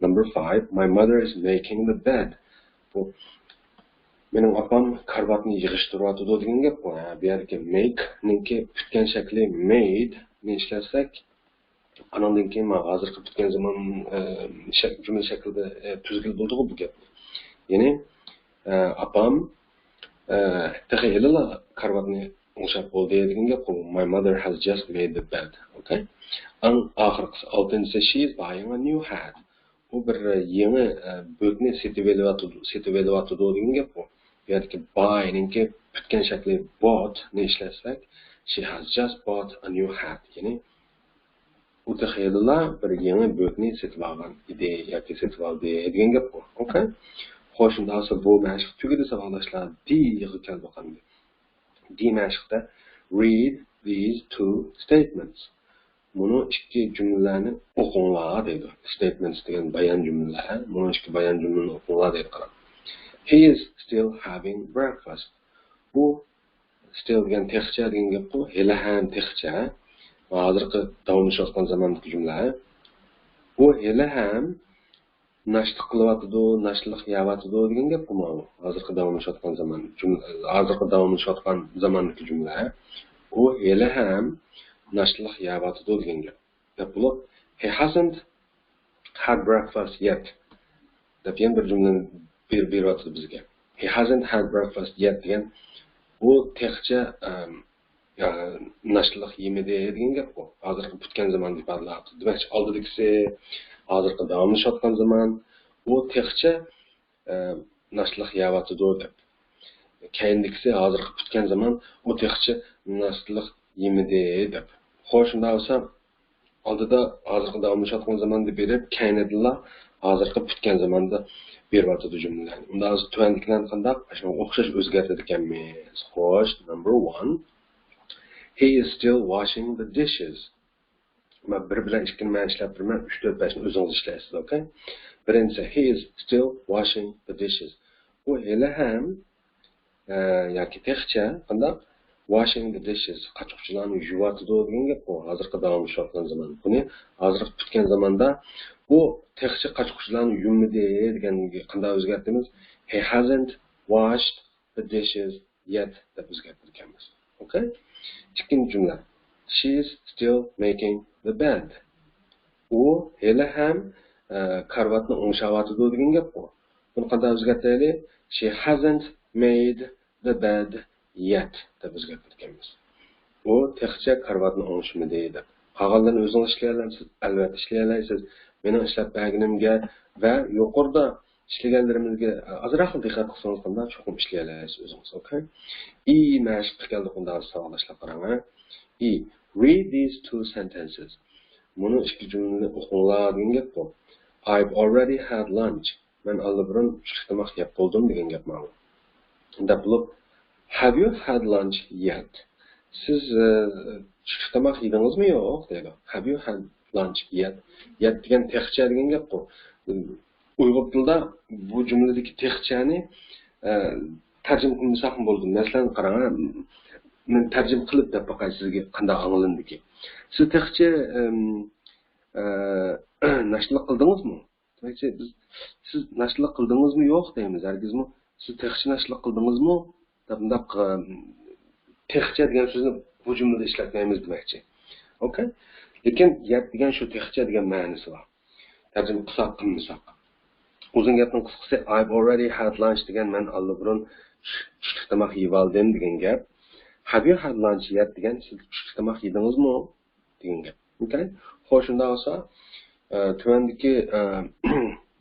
Number five, my mother is making the bed. بۇ مېنىڭ ئاپام كارىۋاتنى يىغىشتۇرۇۋاتىدۇ دېگەن گەپقۇ. ھە، بۇ يەردىكى make نىڭكى پۈتكەن شەكلى made نى ئىشلەتسەك، ئانىڭدىن كېيىن مانا ھازىرقى پۈتكەن زامان، ئە، شەك-، جۈملە شەكلىدە، ئە، تۈزگىلى بولدىغۇ بۇ گەپنى. يەنى، ئە، ئاپام، ئە، تېخى ھېلىلا كارىۋاتنى ئوڭشاپ بولدى دېگەن گەپقۇ. My mother has just made the bed. ئوكەي؟ ئەڭ ئاخىرقىسى، ئالتىنچىسى، she is buying a new hat. ئۇ بىر يېڭى، ئە، بۆكنى سېتىۋېلىۋاتىدۇ، سېتىۋېلىۋاتىدۇ دېگەن گەپقۇ. بۇ يەردىكى buy نىڭكى پۈتكەن شەكلى bought نى ئىشلەتسەك، she has just bought a new hat. يەنى ئۇ تېخى ھېلىلا بىر يېڭى بۆكنى سېتىۋالغان ئىدى ياكى سېتىۋالدى دېگەن گەپقۇ. ئوكەي؟ خوش، شۇنداق بولسا بۇ مەشىق تۈگىدى ساۋاقداشلار. D غا كەلدۇق ئەمدى. D مەشىقتە read these two statements. مۇنۇ ئىككى جۈملىلەرنى ئوقۇڭلار دەيدۇ. Statements دېگەن بايان جۈملىلەر. مۇنۇ ئىككى بايان جۈملىنى ئوقۇڭلار دەيدۇ. قاراڭ. He is still having breakfast. ئۇ still دېگەن تېخىچە دېگەن گەپقۇ. ھېلىھەم تېخىچە. ھازىرقى داۋاملىشىۋاتقان زاماندىكى جۈملە. ئۇ ھېلىھەم ناشتا قىلىۋاتىدۇ، ناشتىلىق يەۋاتىدۇ دېگەن گەپقۇ ماۋۇ. ھازىرقى داۋاملىشىۋاتقان زامان، جۈم-، ھازىرقى داۋاملىشىۋاتقان زاماندىكى جۈملە. ئۇ ھېلىھەم ناشتىلىق يەۋاتىدۇ دېگەن گەپ. دەپ بولۇپ، he hasn't had breakfast yet دەپ يەنە بىر جۈملىنى بېر-، بېرىۋاتىدۇ بىزگە. He hasn't had breakfast yet دېگەن ئۇ تېخىچە، ئەم، يا، ناشتىلىق يېمىدى دېگەن گەپقۇ. ھازىرقى پۈتكەن زاماندا ئىپادىلەپ، دېمەكچى، ئالدىدىكىسى ھازىرقى داۋاملىشىۋاتقان زامان، ئۇ تېخىچە، ئە، ناشتىلىق يەۋاتىدۇ دەپ. كەينىدىكىسى ھازىرقى پۈتكەن زامان، ئۇ تېخىچە ناشتىلىق يېمىدى دەپ. خوش، شۇنداق بولسا، ئالدىدا ھازىرقى داۋاملىشىۋاتقان زاماندا بېرىپ، كەينىدىلا ھازىرقى پۈتكەن زاماندا بېرىۋاتىدۇ جۈملىلەرنى. ئۇنداق بولسا تۆۋەندىكىلەرنى قانداق؟ شۇنىڭغا ئوخشاش ئۆزگەرتىدىكەنمىز. خوش، number one. He is still washing the dishes. مەن بىر بىلەن ئىككىنى مەن ئىشلەپ بېرىمەن، ئۈچ، تۆت، بەشنى ئۆزىڭىز ئىشلەيسىز، ئوكەي؟ بىرىنچىسى، he is still washing the dishes. ئۇ ھېلىھەم، ئە، ياكى تېخىچە، قانداق؟ Washing the dishes، قاچا-قۇچىلارنى يۇيۇۋاتىدۇ دېگەن گەپقۇ، ھازىرقى داۋاملىشىۋاتقان زامان. بۇنى ھازىرقى پۈتكەن زاماندا ئۇ تېخىچە قاچا-قۇچىلارنى يۇمىدى دېگەنگە قانداق ئۆزگەرتىمىز؟ He hasn't washed the dishes yet دەپ ئۆزگەرتىدىكەنمىز. ئوكەي؟ ئىككىنچى جۈملە. She is still making the bed. ئۇ ھېلىھەم، ئە، كارىۋاتنى ئوڭشاۋاتىدۇ دېگەن گەپقۇ. بۇنى قانداق ئۆزگەرتەيلى؟ She hasn't made the bed yet دەپ ئۆزگەرتىدىكەنمىز. ئۇ تېخىچە كارىۋاتنى ئوڭشىمىدى دەپ. قالغانلىرىنى ئۆزىڭىز ئىشلىيەلەمسىز؟ ئەلۋەتتە ئىشلىيەلەيسىز. مېنىڭ ئىشلەپ بەرگىنىمگە ۋە يۇقىرىدا ئىشلىگەنلىرىمىزگە ئازراقلا دىققەت قىلسىڭىز، قانداق چوقۇم ئىشلىيەلەيسىز ئۆزىڭىز، ئوكەي؟ ئى مەشىققە كەلدۇق، ئۇنداق ساۋاقداشلار قاراڭ، ھە. ئى، read these two sentences. مۇنۇ ئىككى جۈملىنى ئوقۇڭلار دېگەن گەپقۇ. I've already had lunch. مەن ئاللىبۇرۇن چۈشلۈك تاماق يەپ بولدۇم دېگەن گەپ ماۋۇ. دەپ بولۇپ، Have you had lunch yet? سىز، ئە، چۈشلۈك تاماق يېدىڭىزمۇ يوق دەيدۇ. Have you had lunch yet? Yet دېگەن تېخىچە دېگەن گەپقۇ. ئۇيغۇر تىلىدا بۇ جۈملىدىكى تېخىچەنى، ئە، تەرجىمە قىلمىساقمۇ بولىدۇ. مەسىلەن، قاراڭ، ھە، مەن تەرجىمە قىلىپ دەپ باقاي سىزگە قانداق ئاڭلىنىدىكى. سىز تېخىچە، ئەم، ئە، ناشتىلىق قىلدىڭىزمۇ؟ دېمەكچى، بىز، سىز ناشتىلىق قىلدىڭىزمۇ يوق دەيمىز، ھەرگىزمۇ. سىز تېخىچە ناشتىلىق قىلدىڭىزمۇ دەپ، مۇنداق، ئە، تېخىچە دېگەن سۆزنى بۇ جۈملىدە ئىشلەتمەيمىز دېمەكچى. ئوكەي؟ لېكىن يەت دېگەن شۇ تېخىچە دېگەن مەنىسى بار. تەرجىمە قىلساق، قىلمىساق. ئۇزۇن گەپنىڭ قىسقىسى، I've already had lunch دېگەن مەن ئاللىبۇرۇن چۈشلۈك تاماق يېيىۋالدىم دېگەن گەپ. Have you had lunch yet دېگەن، سىز چۈشلۈك تاماق يېدىڭىزمۇ دېگەن گەپ. ئوكەي؟ خوش، شۇنداق بولسا، ئە، تۆۋەندىكى، ئە،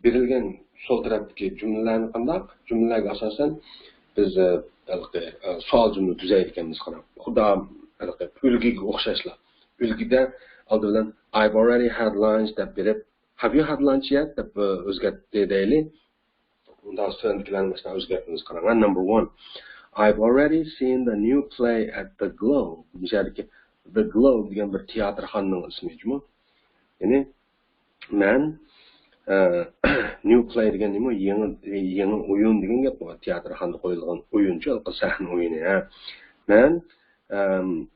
بېرىلگەن سول تەرەپتىكى جۈملىلەرنى قانداق؟ جۈملىلەرگە ئاساسەن بىز، ئە، ھېلىقى، ئە، سوئال جۈملە تۈزەيدىكەنمىز، قاراڭ. خۇدا ھېلىقى ئۈلگىگە ئوخشاشلا. ئۈلگىدە ئالدى بىلەن I've already had lunch دەپ بېرىپ، Have you had lunch yet دەپ، ئە، ئۆزگەرتتى دەيلى. ئۇنداق تۆۋەندىكىلەرنى مەسىلەن ئۆزگەرتىمىز، قاراڭ. Number one. I've already seen the new play at the Globe. مۇشۇ يەردىكى The Globe دېگەن بىر تىياتىرخانىنىڭ ئىسمى جۇمۇ. يەنى مەن، ئە، new play دېگەن نېمە؟ يېڭى، يېڭى ئويۇن دېگەن گەپ بۇ. تىياتىرخانىدا قويۇلغان ئويۇنچۇ، سەھنە ئويۇنى، ھە. مەن، ئەم،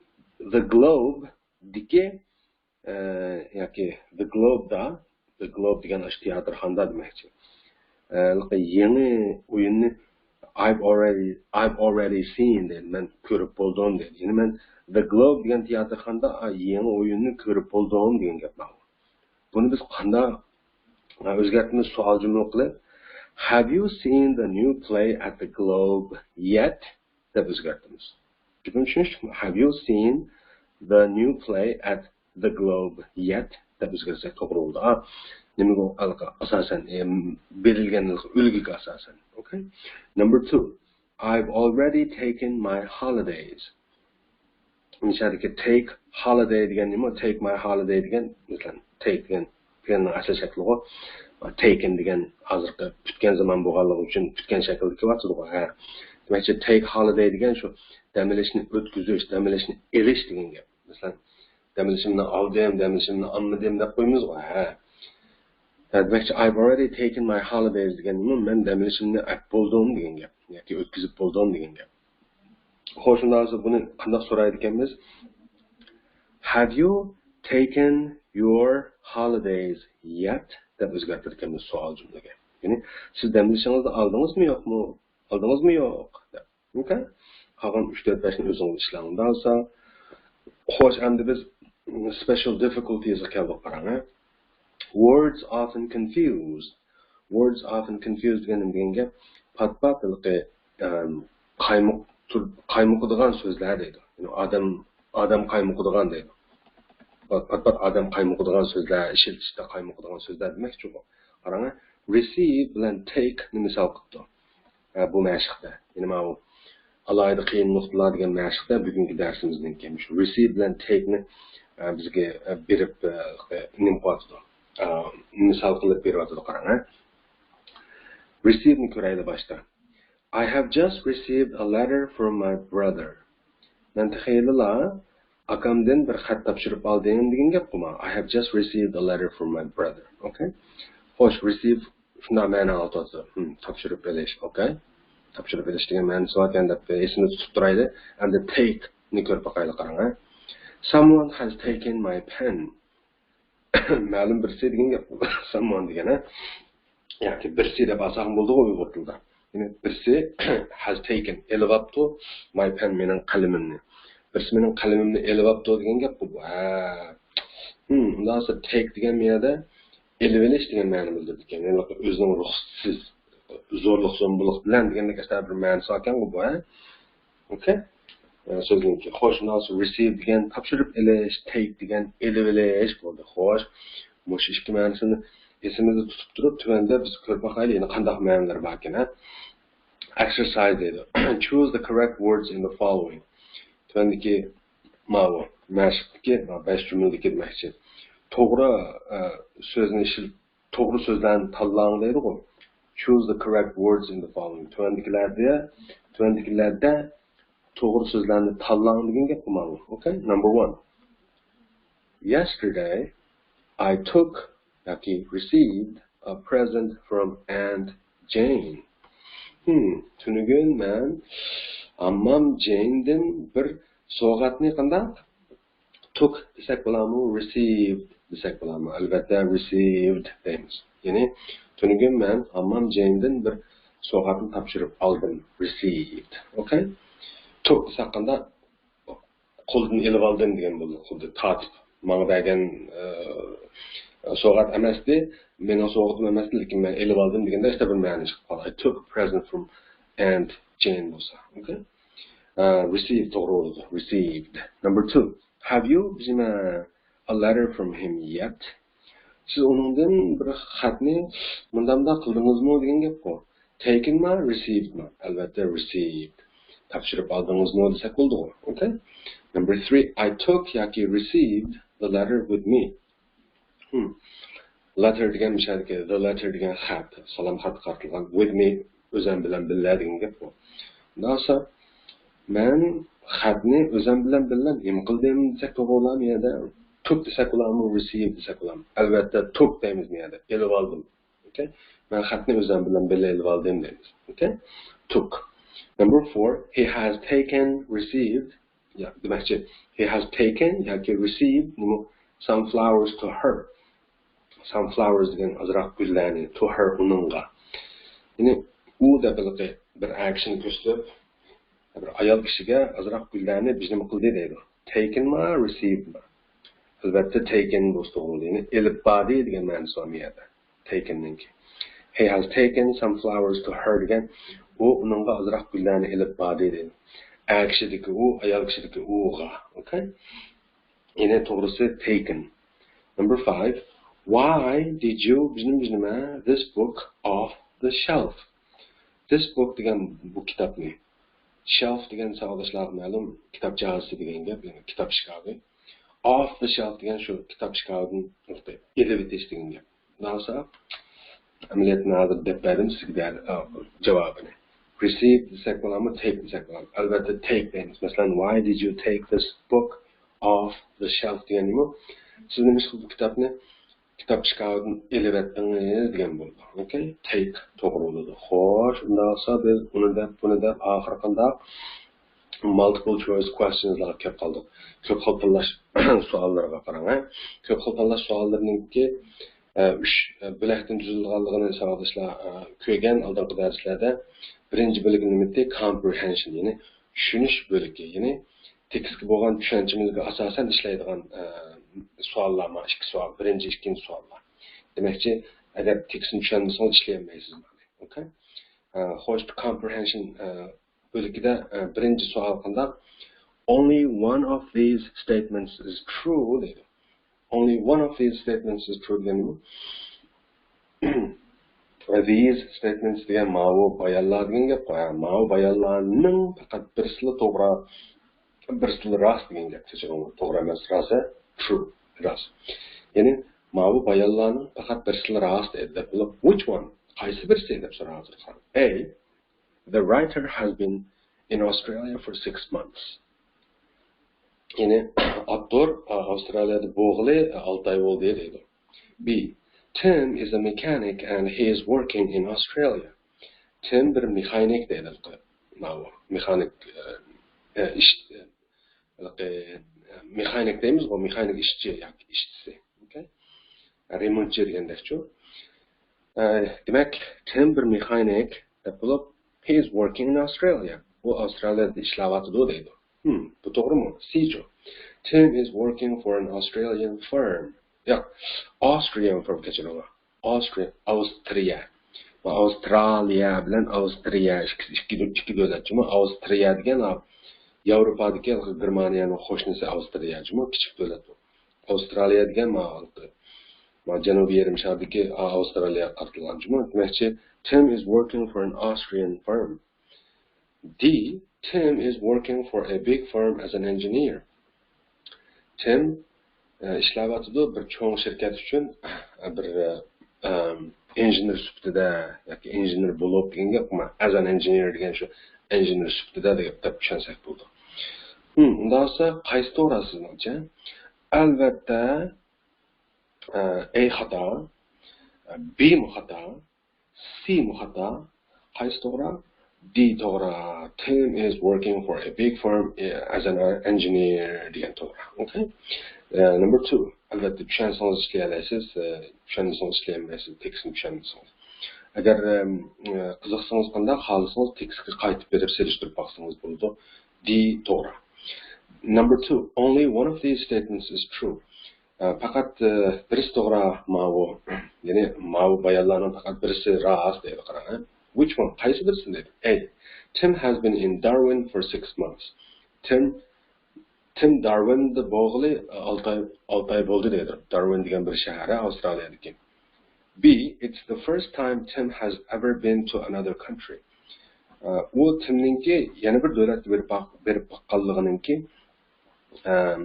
The Globe دىكى، ئە، ياكى The Globe دا، The Globe دېگەن ئاشۇ تىياتىرخانىدا دېمەكچى. ئە، يېڭى ئويۇننى I've already, I've already seen دەيدۇ. مەن كۆرۈپ بولدۇم دەيدۇ. يەنى مەن The Globe دېگەن تىياتىرخانىدا، ئا، يېڭى ئويۇننى كۆرۈپ بولدۇم دېگەن گەپ بار. بۇنى بىز قانداق، ئا، ئۆزگەرتىمىز سوئال جۈملە قىلىپ؟ Have you seen the new play at the Globe yet؟ دەپ ئۆزگەرتىمىز. گېپىم چۈشىنىشلىكمۇ؟ Have you seen the new play at the Globe yet؟ دەپ ئۆزگەرتسەك توغرا بولىدۇ. ئا، نېمىگە ئاساسەن، ئەم، بېرىلگەن ئۈلگىگە ئاساسەن. ئوكەي. Number two. I've already taken my holidays. مىسالدىكى take holiday دېگەن نېمە؟ Take my holiday دېگەن، مەسىلەن، take دېگەن پېئىلنىڭ ئەسلى شەكلىغۇ. Taken دېگەن ھازىرقى پۈتكەن زامان بولغانلىقى ئۈچۈن پۈتكەن شەكىلدە كېلىۋاتىدىغۇ. ھە. دېمەكچى، take holiday دېگەن شۇ دەم ئېلىشنى ئۆتكۈزۈش، دەم ئېلىشنى ئېلىش دېگەن گەپ. مەسىلەن، دەم ئېلىشىمنى ئالدىم، دەم ئېلىشىمنى ئالمىدىم دەپ قويىمىزغۇ. ھە. ھە، دېمەكچى، I've already taken my holidays دېگەن نېمە؟ مەن دەم ئېلىشىمنى ئەپ بولدۇم دېگەن گەپ. ياكى ئۆتكۈزۈپ بولدۇم دېگەن گەپ. خوش، شۇنداق بولسا بۇنى قانداق سورايدىكەنمىز؟ Have you taken your holidays yet؟ دەپ ئۆزگەرتىدىكەنمىز سوئال جۈملىگە. يەنى، سىز دەم ئېلىشىڭىزنى ئالدىڭىزمۇ يوقمۇ؟ ئالدىڭىزمۇ يوق؟ دەپ. ئوكەي؟ قالغان ئۈچ تۆت بەشنى ئۆزىڭىز ئىشلەڭ. ئۇنداق بولسا، خوش، ئەمدى بىز special difficulties غا كەلدۇق، قاراڭ، ھە. Words often confuse. Words often confuse دېگەن نېمە دېگەن گەپ؟ پات-پات ھېلىقى، ئەم، قايمۇق-، تۇر-، قايمۇقىدىغان سۆزلەر دەيدۇ. يەنى ئادەم، ئادەم قايمۇقىدىغان دەيدۇ. پات-پات ئادەم قايمۇقىدىغان سۆزلەر، ئىشلىتىشتە قايمۇقىدىغان سۆزلەر دېمەكچىغۇ. قاراڭ، receive بىلەن take نى مىسال قىپتۇ. ھە، بۇ مەشىقتە. يەنى ماۋۇ ئالاھىدە قىيىن نۇقتىلار دېگەن مەشىقتە بۈگۈنكى دەرسىمىزنىڭكى مۇشۇ receive بىلەن take نى، ئە، بىزگە، ئە، بېرىپ، ئە، نېمە قىلىۋاتىدۇ؟ ئە، مىسال قىلىپ بېرىۋاتىدۇ، قاراڭ، ھە. Receive نى كۆرەيلى باشتا. I have just received a letter from my brother. مەن تېخىلا ئاكامدىن بىر خەت تاپشۇرۇپ ئالدىم دېگەن گەپقۇ ما. I have just received a letter from my brother. ئوكەي. خوش، receive شۇنداق مەنە ئالىۋاتىدۇ. ھىم، تاپشۇرۇپ ئېلىش. ئوكەي. تاپشۇرۇپ ئېلىش دېگەن مەنىسى باركەن دەپ ئېسىمىزدە تۇتۇپ تۇرايلى. ئەمدى take نى كۆرۈپ باقايلى، قاراڭ، ھە. Someone has taken my pen. مەلۇم بىرسى دېگەن گەپ، someone دېگەن، ھە؟ ياكى بىرسى دەپ ئالساقمۇ بولىدىغۇ ئۇيغۇر تىلىدا. يەنى بىرسى has taken، ئېلىۋاپتۇ، my pen، مېنىڭ قەلىمىمنى. بىرسى مېنىڭ قەلىمىمنى ئېلىۋاپتۇ دېگەن گەپقۇ بۇ. ھە. ھىم، ئۇنداق بولسا take دېگەن مەنىدە ئېلىۋېلىش دېگەن مەنىنى بىلدۈرىدىكەن. يەنى ئۆزىنىڭ رۇخسىتىسىز، زورلۇق-زومبىلىق بىلەن دېگەندەك ئەسلى بىر مەنىسى باركەنغۇ بۇ، ھە؟ ئوكەي. ئە، سۆزنىڭكى. خوش، شۇنداق بولسا receive دېگەن تاپشۇرۇپ ئېلىش، take دېگەن ئېلىۋېلىش بولدى. خوش، مۇشۇ ئىككى مەنىسىنى ئېسىمىزدە تۇتۇپ تۇرۇپ، تۆۋەندە بىز كۆرۈپ باقايلى، يەنە قانداق مەنىلەر باركەن، ھە؟ Exercise دەيدۇ. Choose the correct words in the following. تۆۋەندىكى ماۋۇ مەشىقتىكى، ماۋۇ بەش جۈملىدىكى دېمەكچى. توغرا، ئە، سۆزنى ئىشلىتىپ توغرا سۆزلەرنى تاللاڭ دەيدىغۇ. Choose the correct words in the following. تۆۋەندىكىلەردە، تۆۋەندىكىلەردە توغرا سۆزلەرنى تاللاڭ دېگەن گەپقۇ ماۋۇ. ئوكەي؟ Number one. Yesterday, I took ياكى received a present from Aunt Jane. ھىم، تۈنۈگۈن مەن ئاممام جېيندىن بىر سوۋغاتنى قانداق؟ Took دېسەك بولامۇ؟ Received. دېسەك بولامدۇ؟ ئەلۋەتتە، received دەيمىز. يەنى، تۈنۈگۈن مەن ھاممام جېيندىن بىر سوۋغاتنى تاپشۇرۇپ ئالدىم. Received. ئوكەي؟ Took دېسەك قانداق؟ قولدىن ئېلىۋالدىم دېگەن بولىدۇ. خۇددى تارتىپ ماڭا بەرگەن، ئە، سوۋغات ئەمەستى، مېنىڭ سوۋغىتىم ئەمەستى، لېكىن مەن ئېلىۋالدىم دېگەندە ئىشتا بىر مەنە چىقىپ قالدى. I took a present from Aunt Jane بولسا. ئوكەي؟ ئە، receive توغرا بولىدۇ. Received. Number two. Have you, بىزمۇ، a letter from him yet? سىز ئۇنىڭدىن بىر خەتنى مۇنداق قىلدىڭىزمۇ دېگەن گەپقۇ. Taken ما، received ما؟ ئەلۋەتتە، received. تاپشۇرۇپ ئالدىڭىزمۇ دېسەك بولىدىغۇ. ئوكەي؟ Number three. I took ياكى received the letter with me. Hmm. Letter دېگەن مۇشۇ يەردىكى the letter دېگەن خەت، سالام خەتكە قارىتىلغان، with me، ئۆزۈم بىلەن بىللە دېگەن گەپ بۇ. ئۇنداق بولسا، مەن خەتنى ئۆزۈم بىلەن بىللە نېمە قىلدىم دېسەك توغرا بولامدۇ يا took دېسەك بولامدۇ، received دېسەك بولامدۇ؟ ئەلۋەتتە، took دەيمىز بۇ يەردە، ئېلىۋالدىم. ئوكەي؟ مەن خەتنى ئۆزۈم بىلەن بىللە ئېلىۋالدىم دەيمىز. ئوكەي؟ Took. Number four. He has taken, received. يا، دېمەكچى، he has taken ياكى received نېمە؟ Some flowers to her. Some flowers دېگەن ئازراق گۈللەرنى، to her، ئۇنىڭغا. يەنى ئۇ دەپ ھېلىقى بىر ئەر كىشىنى كۆرسىتىپ، بىر ئايال كىشىگە ئازراق گۈللەرنى بىز نېمە قىلدى دەيدۇ. Taken ما، received ما؟ ئەلۋەتتە، taken بولسا توغرا بولىدۇ. يەنى ئېلىپ باردى دېگەن مەنىسى بار بۇ يەردە. Taken نىڭكى. He has taken some flowers to her دېگەن، ئۇ ئۇنىڭغا ئازراق گۈللەرنى ئېلىپ باردى دەيدۇ. ئەر كىشىدىكى ئۇ، ئايال كىشىدىكى ئۇغا. ئوكەي؟ يەنى توغرىسى taken. Number five. Why did you، بىزنىڭ، بىزنىڭ، this book off the shelf? This book دېگەن بۇ كىتابنى. Shelf دېگەن ساۋاقداشلارغا مەلۇم، كىتاب جازىسى دېگەن گەپ، يەنى كىتاب ئىشكاپى. Off the shelf دېگەن شۇ كىتاب ئىشكاپىدىن ئېلىۋېتىش دېگەن گەپ. ئۇنداق بولسا، ئەمەلىيەتتە ھازىر دەپ بەردىم سىزگە دە-، ئا، جاۋابىنى. Receive دېسەك بولامدۇ، take دېسەك بولامدۇ؟ ئەلۋەتتە، take دەيمىز. مەسىلەن، Why did you take this book off the shelf دېگەن نېمە؟ سىز نېمىشقا بۇ كىتابنى كىتاب ئىشكاپىدىن ئېلىۋەتتىڭىز دېگەن بولىدۇ. ئوكەي؟ Take توغرا بولىدۇ. خوش، ئۇنداق بولسا بىز ئۇنى دەپ، بۇنى دەپ، ئاخىرى قانداق؟ Multiple choice questions لارغا كەپ قالدۇق. كۆپ خىل تاللاش سوئاللىرىغا قاراڭ، ھە؟ كۆپ خىل تاللاش سوئاللىرىنىڭكى، ئە، ئۈچ، ئە، بۆلەكتىن تۈزۈلىدىغانلىقىنى ساۋاقداشلار، ئە، كۆرگەن ئالدىنقى دەرسلەردە. بىرىنچى بۆلىكى نېمىدى؟ Comprehension، يەنى چۈشىنىش بۆلىكى، يەنى تېكىستكە بولغان چۈشەنچىمىزگە ئاساسەن ئىشلەيدىغان، ئە، سوئاللار، ما ئىككى سوئال، بىرىنچى، ئىككىنچى سوئاللار. دېمەكچى، ئەگەر تېكىستنى چۈشەنمىسىڭىز ئىشلىيەلمەيسىز. ئوكەي؟ ئە، خوش، comprehension، ئە، بۆلىكىدە، ئە، بىرىنچى سوئال قانداق؟ Only one of these statements is true دەيدۇ. Only one of these statements is true دېگەنمۇ؟ These statements دېگەن ماۋۇ بايانلار دېگەن گەپ قوي. ھە، ماۋۇ بايانلارنىڭ پەقەت بىرسىلا توغرا، بىرسىلا راست دېگەن گەپ. كەچۈرۈڭ، توغرا ئەمەس، راست، ھە؟ True، راست. يەنى ماۋۇ بايانلارنىڭ پەقەت بىرسىلا راست دەپ بولۇپ، which one؟ قايسى بىرسى دەپ سوراپ تۇرساڭ. A. The writer has been in Australia for six months. يەنى ئاپتور ئاۋسترالىيەدە بولغىلى ئالتە ئاي بولدى دەيدۇ. B. Tim is a mechanic and he is working in Australia. تىم بىر مېخانىك دەيدۇ. ماۋۇ مېخانىك، ئە، ئە، ئىش، ئە، ھېلىقى، ئە، مېخانىك دەيمىزغۇ، مېخانىك ئىشچى ياكى ئىشچىسى. ئوكەي؟ رېمونتچى دېگەندەكچۇ. ئە، دېمەك، تىم بىر مېخانىك دەپ بولۇپ، he is working in Australia. ئۇ ئاۋسترالىيەدە ئىشلەۋاتىدۇ دەيدۇ. ھىم، بۇ توغرىمۇ؟ C چۇ. Tim is working for an Australian firm. ياق، Austrian firm، كەچۈرۈڭلار. Austria، ئاۋسترىيە. ئاۋسترالىيە بىلەن ئاۋسترىيە ئىككى، ئىككى، ئىككى دۆلەت جۇمۇ. ئاۋسترىيە دېگەن، ئا، ياۋروپادىكى گېرمانىيەنىڭ قوشنىسى ئاۋسترىيە جۇمۇ، كىچىك دۆلەت بۇ. ئاۋسترالىيە دېگەن ما، ما جەنۇبىي يېرىم شاردىكى، ئا، ئاۋسترالىيەگە قارىتىلغان جۇمۇ. دېمەكچى، Tim is working for an Austrian firm. D. Tim is working for a big firm as an engineer. تىم، ئە، ئىشلەۋاتىدۇ بىر چوڭ شىركەت ئۈچۈن، ئە، بىر، ئە، ئىنژېنېر سۈپىتىدە ياكى ئىنژېنېر بولۇپ دېگەن گەپمۇ؟ As an engineer دېگەن شۇ ئىنژېنېر سۈپىتىدە دەپ، دەپ چۈشەنسەك بولىدۇ. ھىم، ئۇنداق بولسا قايسى توغرا سىزنىڭچە؟ ئەلۋەتتە، ئە، A خاتا، ئە، B مۇ خاتا، C مۇ خاتا؟ قايسى توغرا؟ D توغرا. Tim is working for a big firm as an engineer دېگەن توغرا. ئوكەي؟ ئە، number two. ئەلۋەتتە، چۈشەنسىڭىز ئىشلىيەلەيسىز، ئە، چۈشەنمىسىڭىز ئىشلىيەلمەيسىز، تېكىستنى چۈشەنمىسىڭىز. ئەگەر، ئەم، ئە، قىزىقسىڭىز، قانداق خالىسىڭىز، تېكىستكە قايتىپ بېرىپ سېلىشتۇرۇپ باقسىڭىز بولىدۇ. D توغرا. Number two, only one of these statements is true. ئە، پەقەت، ئە، بىرسى توغرا ماۋۇ. يەنى ماۋۇ بايانلارنىڭ پەقەت بىرسى راست دەيدۇ، قاراڭ. Which one? قايسى بىرسى دەيدۇ؟ A. Tim has been in Darwin for six months. تىم، تىم دارۋىندا بولغىلى ئالتە ئاي، ئالتە ئاي بولدى دەيدۇ. دارۋىن دېگەن بىر شەھەر، ئاۋسترالىيەدىكى. B. It's the first time Tim has ever been to another country. ئە، ئۇ تىمنىڭكى يەنە بىر دۆلەتكە بېرىپ باق-، بېرىپ باققانلىقىنىڭكى، ئەم،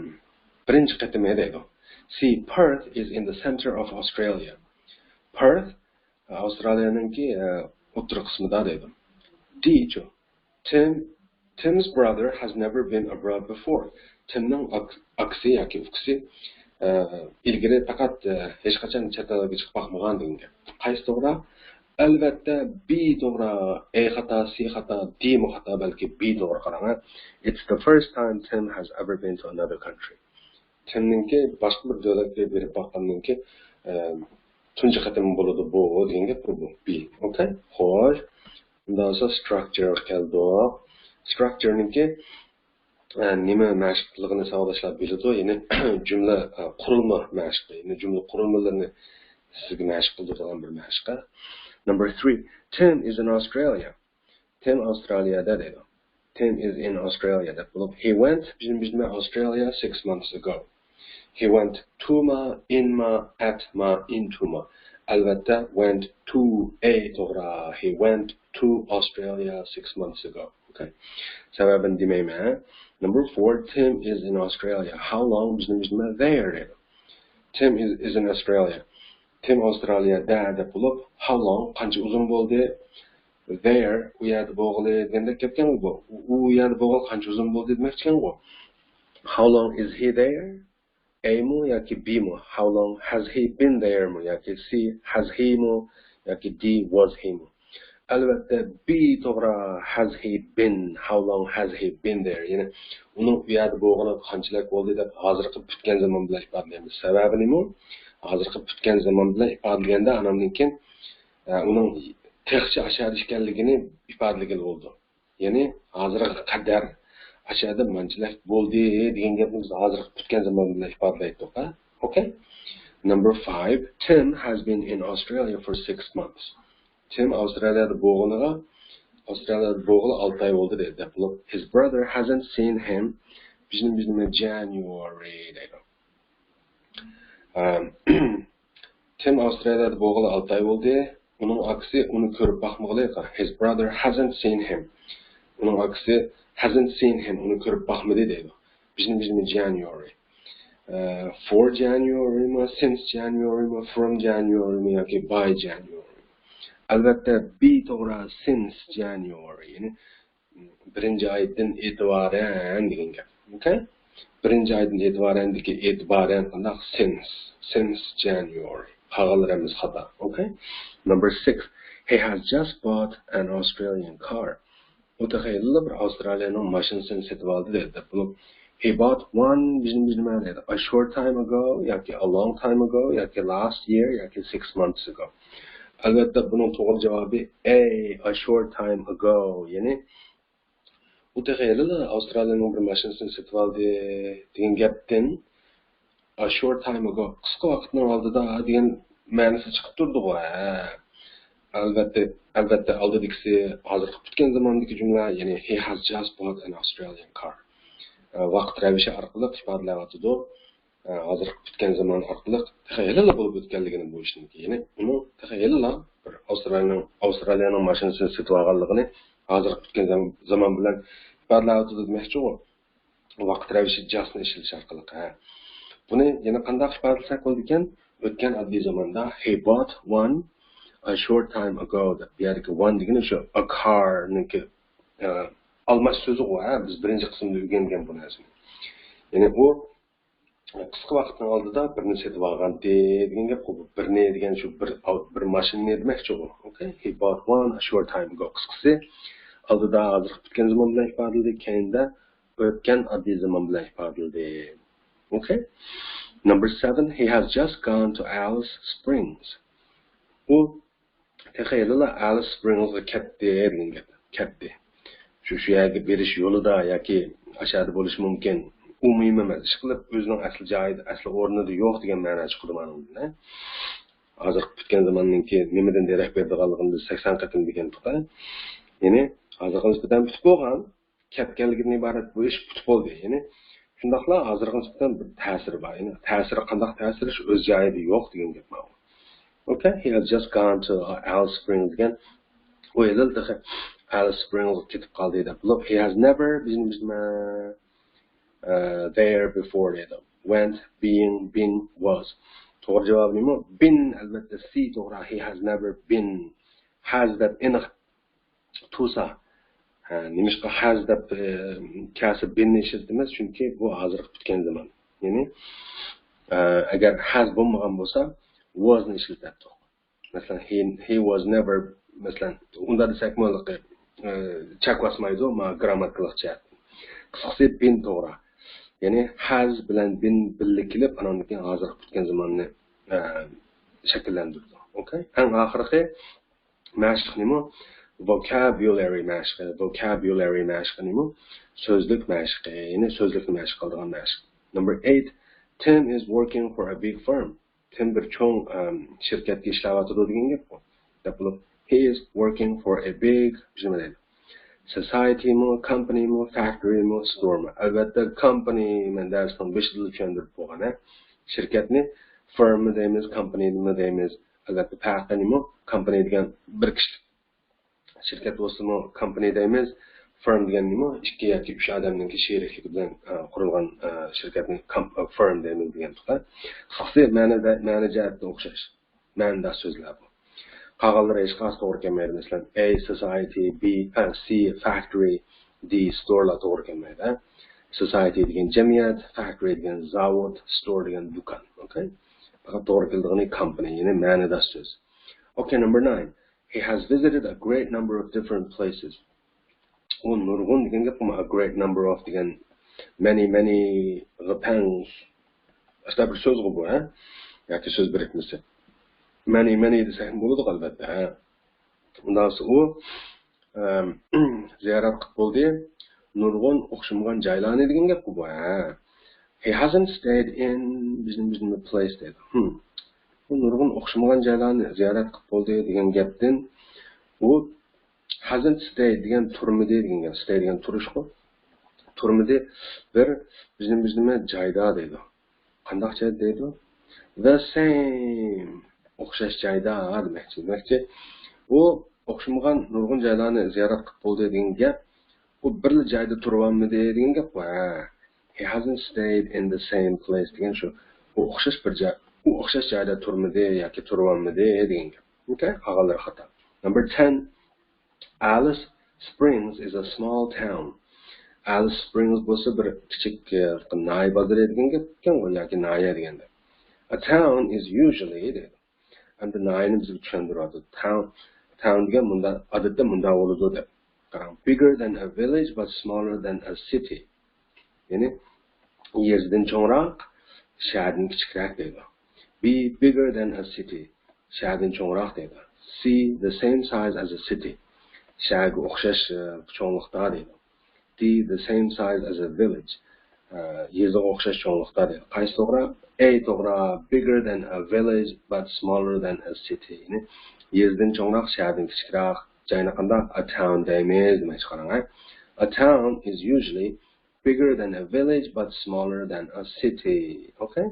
بىرىنچى قېتىمى دەيدۇ. C. Perth is in the center of Australia. پېرث ئاۋسترالىيەنىڭكى، ئە، ئوتتۇرا قىسمىدا دەيدۇ. D چۇ؟ Tim, Tim's brother has never been abroad before. تىمنىڭ ئاك-، ئاكىسى ياكى ئۇكىسى، ئە، ئىلگىرى پەقەت، ئە، ھېچقاچان چەت ئەلگە چىقىپ باقمىغان دېگەن گەپ. قايسى توغرا؟ ئەلۋەتتە، B توغرا. A خاتا، C خاتا، D مۇ خاتا، بەلكى B توغرا، قاراڭ. It's the first time Tim has ever been to another country. تىمنىڭكى باشقا بىر دۆلەتكە بېرىپ باققاندىن كېيىن، ئە، تۇنجى قېتىم بولىدۇ بۇ دېگەن گەپ بۇ، بۇ. B. ئوكەي؟ خوش. ئۇنداق بولسا structure غا كەلدۇق. Structure نىڭكى، ئە، نېمە مەشىق قىلىدىغىنى ساۋاقداشلار بىلىدۇ. يەنى جۈملە، ئە، قۇرۇلما مەشىقى. يەنى جۈملە قۇرۇلمىلىرىنى سىزگە مەشىق قىلدۇرىدىغان بىر مەشىق. Number three. Tim is in Australia. تىم ئاۋسترالىيەدە دەيدۇ. Tim is in Australia دەپ بولۇپ، he went بىلمە بىلمە Australia six months ago. He went to ما، in ما، at ما، into ما. ئەلۋەتتە، went to A توغرا. He went to Australia six months ago. Okay. سەۋەبىنى دېمەيمەن. Number four, Tim is in Australia. How long بىلمە بىلمە there دەيدۇ. Tim is, is in Australia. تىم ئاۋسترالىيەدە دەپ بولۇپ، how long قانچە ئۇزۇن بولدى؟ There، ئۇ يەردە بولغىلى دېگەندەك گەپكەن بۇ. ئۇ، ئۇ يەردە بولغىلى قانچە ئۇزۇن بولدى دېمەكچىكەن بۇ. How long is he there? A مۇ ياكى B مۇ؟ How long has he been there مۇ ياكى C، has he مۇ ياكى D، was he مۇ؟ ئەلۋەتتە، B توغرا، has he been، how long has he been there؟ يەنى ئۇنىڭ ئۇ يەردە بولغىلى قانچىلىك بولدى دەپ ھازىرقى پۈتكەن زامان بىلەن ئىپادىلەيمىز. سەۋەبى نېمە؟ ھازىرقى پۈتكەن زامان بىلەن ئىپادىلىگەندە ئاناندىن كېيىن، ئە، ئۇنىڭ تېخىچە ئاشۇ يەردە ئىكەنلىكىنى ئىپادىلىگىلى بولىدۇ. يەنى ھازىرغا قەدەر ئاشۇ يەردە مانچىلىك بولدى دېگەن گەپنى بىز ھازىرقى پۈتكەن زامان بىلەن ئىپادىلەيتتۇق، ھە؟ ئوكەي؟ Number five, Tim has been in Australia for six months. تىم ئاۋسترالىيەدە بولغىنىغا، ئاۋسترالىيەدە بولغىلى ئالتە ئاي بولدى دەيدۇ. دەپ بولۇپ، his brother hasn't seen him بىلمە بىلمە January دەيدۇ. ئەم، تىم ئاۋسترالىيەدە بولغىلى ئالتە ئاي بولدى. ئۇنىڭ ئاكىسى ئۇنى كۆرۈپ باقمىغىلى. His brother hasn't seen him. ئۇنىڭ ئاكىسى hasn't seen him. ئۇنى كۆرۈپ باقمىدى دەيدۇ. بىلمە بىلمە January. ئە، for January مۇ، since January مۇ، from January مۇ ياكى by January مۇ؟ ئەلۋەتتە، B توغرا، since January. يەنى بىرىنچى ئايدىن ئېتىبارەن دېگەن گەپ. ئوكەي؟ بىرىنچى ئايدىن ئېتىبارەندىكى ئېتىبارەن قانداق؟ Since. Since January. قالغانلىرى ھەممىسى خاتا. ئوكەي؟ Number six. He has just bought an Australian car. ئۇ تېخى ھېلىلا بىر ئاۋسترالىيەنىڭ ماشىنىسىنى سېتىپ ئالدى دەيدۇ. دەپ بولۇپ، he bought one بىلمە بىلمە دەيدۇ. A short time ago ياكى a long time ago ياكى last year ياكى six months ago. ئەلۋەتتە، بۇنىڭ توغرا جاۋابى A, a short time ago. يەنى ئۇ تېخى ھېلىلا ئاۋسترالىيەنىڭ بىر ماشىنىسىنى سېتىپ ئالدى دېگەن گەپتىن a short time ago، قىسقا ۋاقىتنىڭ ئالدىدا دېگەن مەنىسى چىقىپ تۇرىدىغۇ، ھە. ئەلۋەتتە، ئەلۋەتتە، ئالدىدىكىسى ھازىرقى پۈتكەن زاماندىكى جۈملە، يەنى he has just bought an Australian car. ئە، ۋاقىت رەۋىشى ئارقىلىق ئىپادىلەۋاتىدۇ. ئە، ھازىرقى پۈتكەن زامان ئارقىلىق تېخى ھېلىلا بولۇپ ئۆتكەنلىكىنى بۇ ئىشنىڭكى. يەنى ئۇنىڭ تېخى ھېلىلا بىر ئاۋسترالىيەنىڭ، ئاۋسترالىيەنىڭ ماشىنىسىنى سېتىۋالغانلىقىنى ھازىرقى پۈتكەن زام-، زامان بىلەن ئىپادىلەۋاتىدۇ دېمەكچىغۇ. ۋاقىت رەۋىشى جاستنى ئىشلىتىش ئارقىلىق، ھە. بۇنى يەنە قانداق ئىپادىلىسەك بولىدىكەن؟ ئۆتكەن ئاددىي زاماندا he bought one a short time ago دەپ، بۇ يەردىكى one دېگىنى شۇ a car نىڭكى، ئە، ئالماش سۆزىغۇ، ھە. بىز بىرىنچى قىسىمدا ئۆگەنگەن بۇ نەرسىنى. يەنى ئۇ قىسقا ۋاقىتنىڭ ئالدىدا بىرنى سېتىۋالغانتى دېگەن گەپ. بۇ بىرنى دېگەن شۇ بىر، بىر ماشىنىنى دېمەكچىغۇ. ئوكەي؟ He bought one a short time ago. قىسقىسى، ئالدىدا ھازىرقى پۈتكەن زامان بىلەن ئىپادىلىدى، كەينىدە ئۆتكەن ئاددىي زامان بىلەن ئىپادىلىدى. ئوكەي؟ Number seven, he has just gone to Alice Springs. ئۇ تېخى ھېلىلا ئەلىس سپرىڭسقا كەتتى دېگەن گەپ. كەتتى. شۇ، شۇ يەرگە بېرىش يولىدا ياكى ئاشۇ يەردە بولۇشى مۇمكىن. ئۇ مۇھىم ئەمەس. ئىشقىلىپ، ئۆزىنىڭ ئەسلى جايىدا، ئەسلى ئورنىدا يوق دېگەن مەنا چىقىدۇ مانىڭدىن، ھە؟ ھازىرقى پۈتكەن زاماننىڭكى نېمىدىن دېرەك بېرىدىغانلىقىنى بىز سەكسەن قېتىم دېگەنتۇق، ھە؟ يەنى، ھازىرقى نىسبەتەن پۈتۈپ بولغان، كەتكەنلىكىدىن ئىبارەت بۇ ئىش پۈتۈپ بولدى. يەنى شۇنداقلا ھازىرغىچە بىر تەسىرى بار. يەنى تەسىرى قانداق تەسىرى؟ شۇ ئۆز جايىدا يوق دېگەن گەپ ماۋۇ. Okay, he has just gone to Alice Springs دېگەن. ئۇ ھېلىلا تېخى ئەلىس سپرىڭسقا كېتىپ قالدى دەپ بولۇپ. He has never been, uh, there before دەيدۇ. Went, being, been, was. توغرا جاۋابى نېمە؟ Been، ئەلۋەتتە، C توغرا. He has never been. Has دەپ ئېنىق تۇرسا، ھە، نېمىشقا has دەپ، ئە، كەلسە been نى ئىشلىتىمىز؟ چۈنكى بۇ ھازىرقى پۈتكەن زامان. يەنى، ئە، ئەگەر has بولمىغان بولسا، was نى ئىشلىتەتتۇق. مەسىلەن، he, he was never، مەسىلەن، ئۇنداق دېسەكمۇ، ئە، چەك باسمايدۇ، ما گرامماتىكىلىق جەھەتتىن. قىسقىسى، been توغرا. يەنى has بىلەن been بىللە كېلىپ، ئاناندىن كېيىن ھازىرقى پۈتكەن زاماننى، ئە، شەكىللەندۈرىدۇ. Okay؟ ئەڭ ئاخىرقى مەشىق نېمە؟ Vocabulary مەشىقى. Vocabulary مەشىقى نېمە؟ سۆزلۈك مەشىقى. يەنى سۆزلۈكنى مەشىق قىلىدىغان مەشىق. Number eight, Tim is working for a big firm. تىم بىر چوڭ، ئەم، شىركەتتە ئىشلەۋاتىدۇ دېگەن گەپقۇ. دەپ بولۇپ، he is working for a big، نېمە دەيدۇ؟ Society مۇ، company مۇ، factory مۇ، store مۇ؟ ئەلۋەتتە، company، مەن دەرسنىڭ بېشىدىلا چۈشەندۈرۈپ بولغان، ھە. شىركەتنى firm مۇ دەيمىز، company مۇ دەيمىز؟ ئەلۋەتتە، پەرقى نېمە؟ Company دېگەن بىر كىشىلىك شىركەت بولسىمۇ company دەيمىز. Firm دېگەن نېمە؟ ئىككى ياكى ئۈچ ئادەمنىڭكى شېرىكلىكى بىلەن، ئە، قۇرۇلغان، ئە، شىركەتنى كام-، ئە، firm دەيمىز دېگەن تۇقى. قىسقىسى، مەنىدە، مەنە جەھەتتە ئوخشاش. مەنىداش سۆزلەر بۇ. قالغانلىرى ھېچقايسى توغرا كەلمەيدۇ. مەسىلەن، A، society، B، ئە، C، factory، D، store لار توغرا كەلمەيدۇ، ھە؟ Society دېگەن جەمئىيەت، factory دېگەن زاۋۇت، store دېگەن دۇكان. Okay؟ پەقەت توغرا كېلىدىغىنى company، يەنى مەنىداش سۆز. Okay, number nine. He has visited a great number of different places. ئۇ نۇرغۇن دېگەن گەپ، a great number of دېگەن many, many غا تەڭ ئەسلى بىر سۆزغۇ بۇ، ھە؟ ياكى سۆز بىرىكمىسى. Many, many دېسەك بولىدۇ، ئەلۋەتتە، ھە؟ ئۇنداق بولسا ئۇ، ئەم، زىيارەت قىلىپ بولدى. نۇرغۇن ئوخشىمىغان جايلارنى دېگەن گەپقۇ بۇ، ھە؟ He hasn't stayed in بىزنىڭ، بىزنىڭ place دەيدۇ. Hmm. ئۇ نۇرغۇن ئوخشىمىغان جايلارنى زىيارەت قىلىپ بولدى دېگەن گەپتىن ئۇ hasn't stayed دېگەن تۇرمىدى دېگەن گەپ. Stay دېگەن تۇرۇشقۇ. تۇرمىدى. بىر بىزنىڭ، بىزنىڭ جايدا دەيدۇ. قانداق جاي دەيدۇ؟ The same. ئوخشاش جايدا دېمەكچى. دېمەكچى، ئۇ ئوخشىمىغان نۇرغۇن جايلارنى زىيارەت قىلىپ بولدى دېگەن گەپ. ئۇ بىرلا جايدا تۇرۇۋالمىدى دېگەن گەپ بۇ. ھە. He hasn't stayed in the same place دېگەن شۇ. ئۇ ئوخشاش بىر جاي، ئۇ ئوخشاش جايدا تۇرمىدى ياكى تۇرۇۋالمىدى دېگەن گەپ. Okay؟ قالغانلىرى خاتا. Number ten. Alice Springs is a small town. Alice Springs بولسا بىر كىچىك، ئە، ناھىيە بازىرى دېگەن گەپ ئىكەن، ياكى ناھىيە دېگەندە. A town is usually دەيدۇ. ئەمدى ناھىيەنى بىزگە چۈشەندۈرۈۋاتىدۇ. Town، town دېگەن مۇندا، ئادەتتە مۇندا بولىدۇ دەپ. قاراڭ. Bigger than a village but smaller than a city. يەنى يېزىدىن چوڭراق، شەھەردىن كىچىكرەك دەيدۇ. Be bigger than a city. شەھەردىن چوڭراق دەيدۇ. C the same size as a city. شەھەرگە ئوخشاش، ئە، چوڭلۇقتا دەيدۇ. D the same size as a village. ئە، يېزىغا ئوخشاش چوڭلۇقتا دەيدۇ. قايسى توغرا؟ A توغرا. Bigger than a village but smaller than a city. يەنى يېزىدىن چوڭراق، شەھەردىن كىچىكرەك. جاينى قانداق؟ A town دەيمىز دېمەكچى، قاراڭ، ھە. A town is usually bigger than a village but smaller than a city. Okay?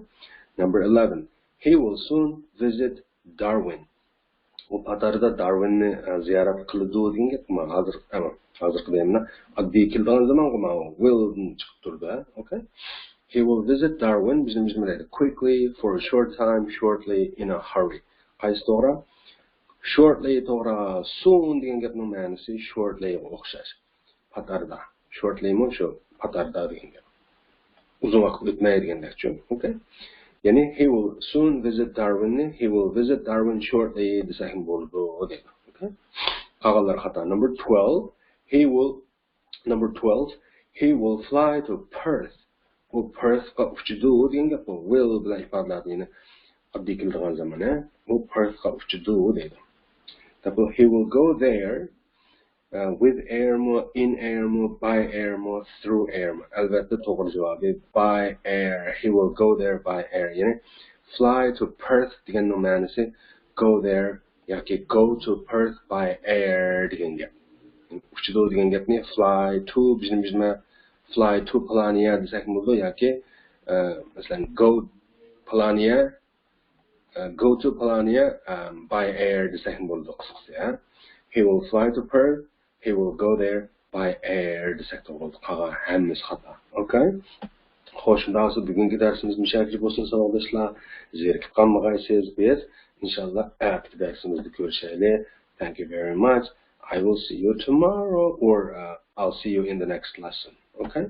Number eleven. He will soon visit Darwin. ئۇ پات ئارىدا دارۋىننى، ئە، زىيارەت قىلىدۇ دېگەن گەپ. ما ھازىر، ئەمما ھازىرقى دەيمەن، ئاددىي كېلىدىغان زامانغا ما will دىن چىقىپ تۇرىدۇ، ھە؟ Okay? He will visit Darwin. بىزنىڭ، بىزنىڭ دەيدۇ. Quickly, for a short time, shortly, in a hurry. قايسى توغرا؟ Shortly توغرا. Soon دېگەن گەپنىڭ مەنىسى shortly غا ئوخشاش. پات ئارىدا. Shortly مۇ شۇ پات ئارىدا دېگەن گەپ. ئۇزۇن ۋاقىت ئۆتمەي دېگەندەكچۇ. Okay؟ يەنى he will soon visit Darwin نى he will visit Darwin shortly دېسەكمۇ بولىدۇ دەيدۇ. Okay؟ قالغانلار خاتا. Number twelve, he will, number twelve, he will fly to Perth ئۇ پېرثقا ئۇچىدۇ دېگەن گەپ بۇ. Will بىلەن ئىپادىلەيدۇ، يەنى ئاددىي كېلىدىغان زامانى. ئۇ پېرثقا ئۇچىدۇ دەيدۇ. He will go there uh, with airمۇ, in airمۇ, by airمۇ, through airمۇ؟ ئەلۋەتتە توغرا جاۋابى by air. He will go there by air. يەنى fly to Perth دېگەننىڭ مەنىسى go there ياكى go to Perth by air دېگەن گەپ. ئۇچىدۇ دېگەن گەپنى fly to بىزنى بىزمە fly to پلانىيە دېسەكمۇ بولىدۇ ياكى ئە، مەسىلەن go پلانىيە ئە، go to پلانىيە ئە، by air دېسەكمۇ بولىدۇ قىسقىسى. ھە. He will fly to Perth. He will go there by air دېسەك توغرا بولىدۇ. قالغان ھەممىسى خاتا. Okay. خوش، شۇنداق بولسا بۈگۈنكى دەرسىمىز مۇشۇ يەرگىچە بولسۇن ساۋاقداشلار. زېرىكىپ قالمىغايسىز. بىز ئىنشاللا ئەتىكى دەرسىمىزدە كۆرۈشەيلى. Thank you very much. I will see you tomorrow or uh, I'll see you in the next lesson. Okay.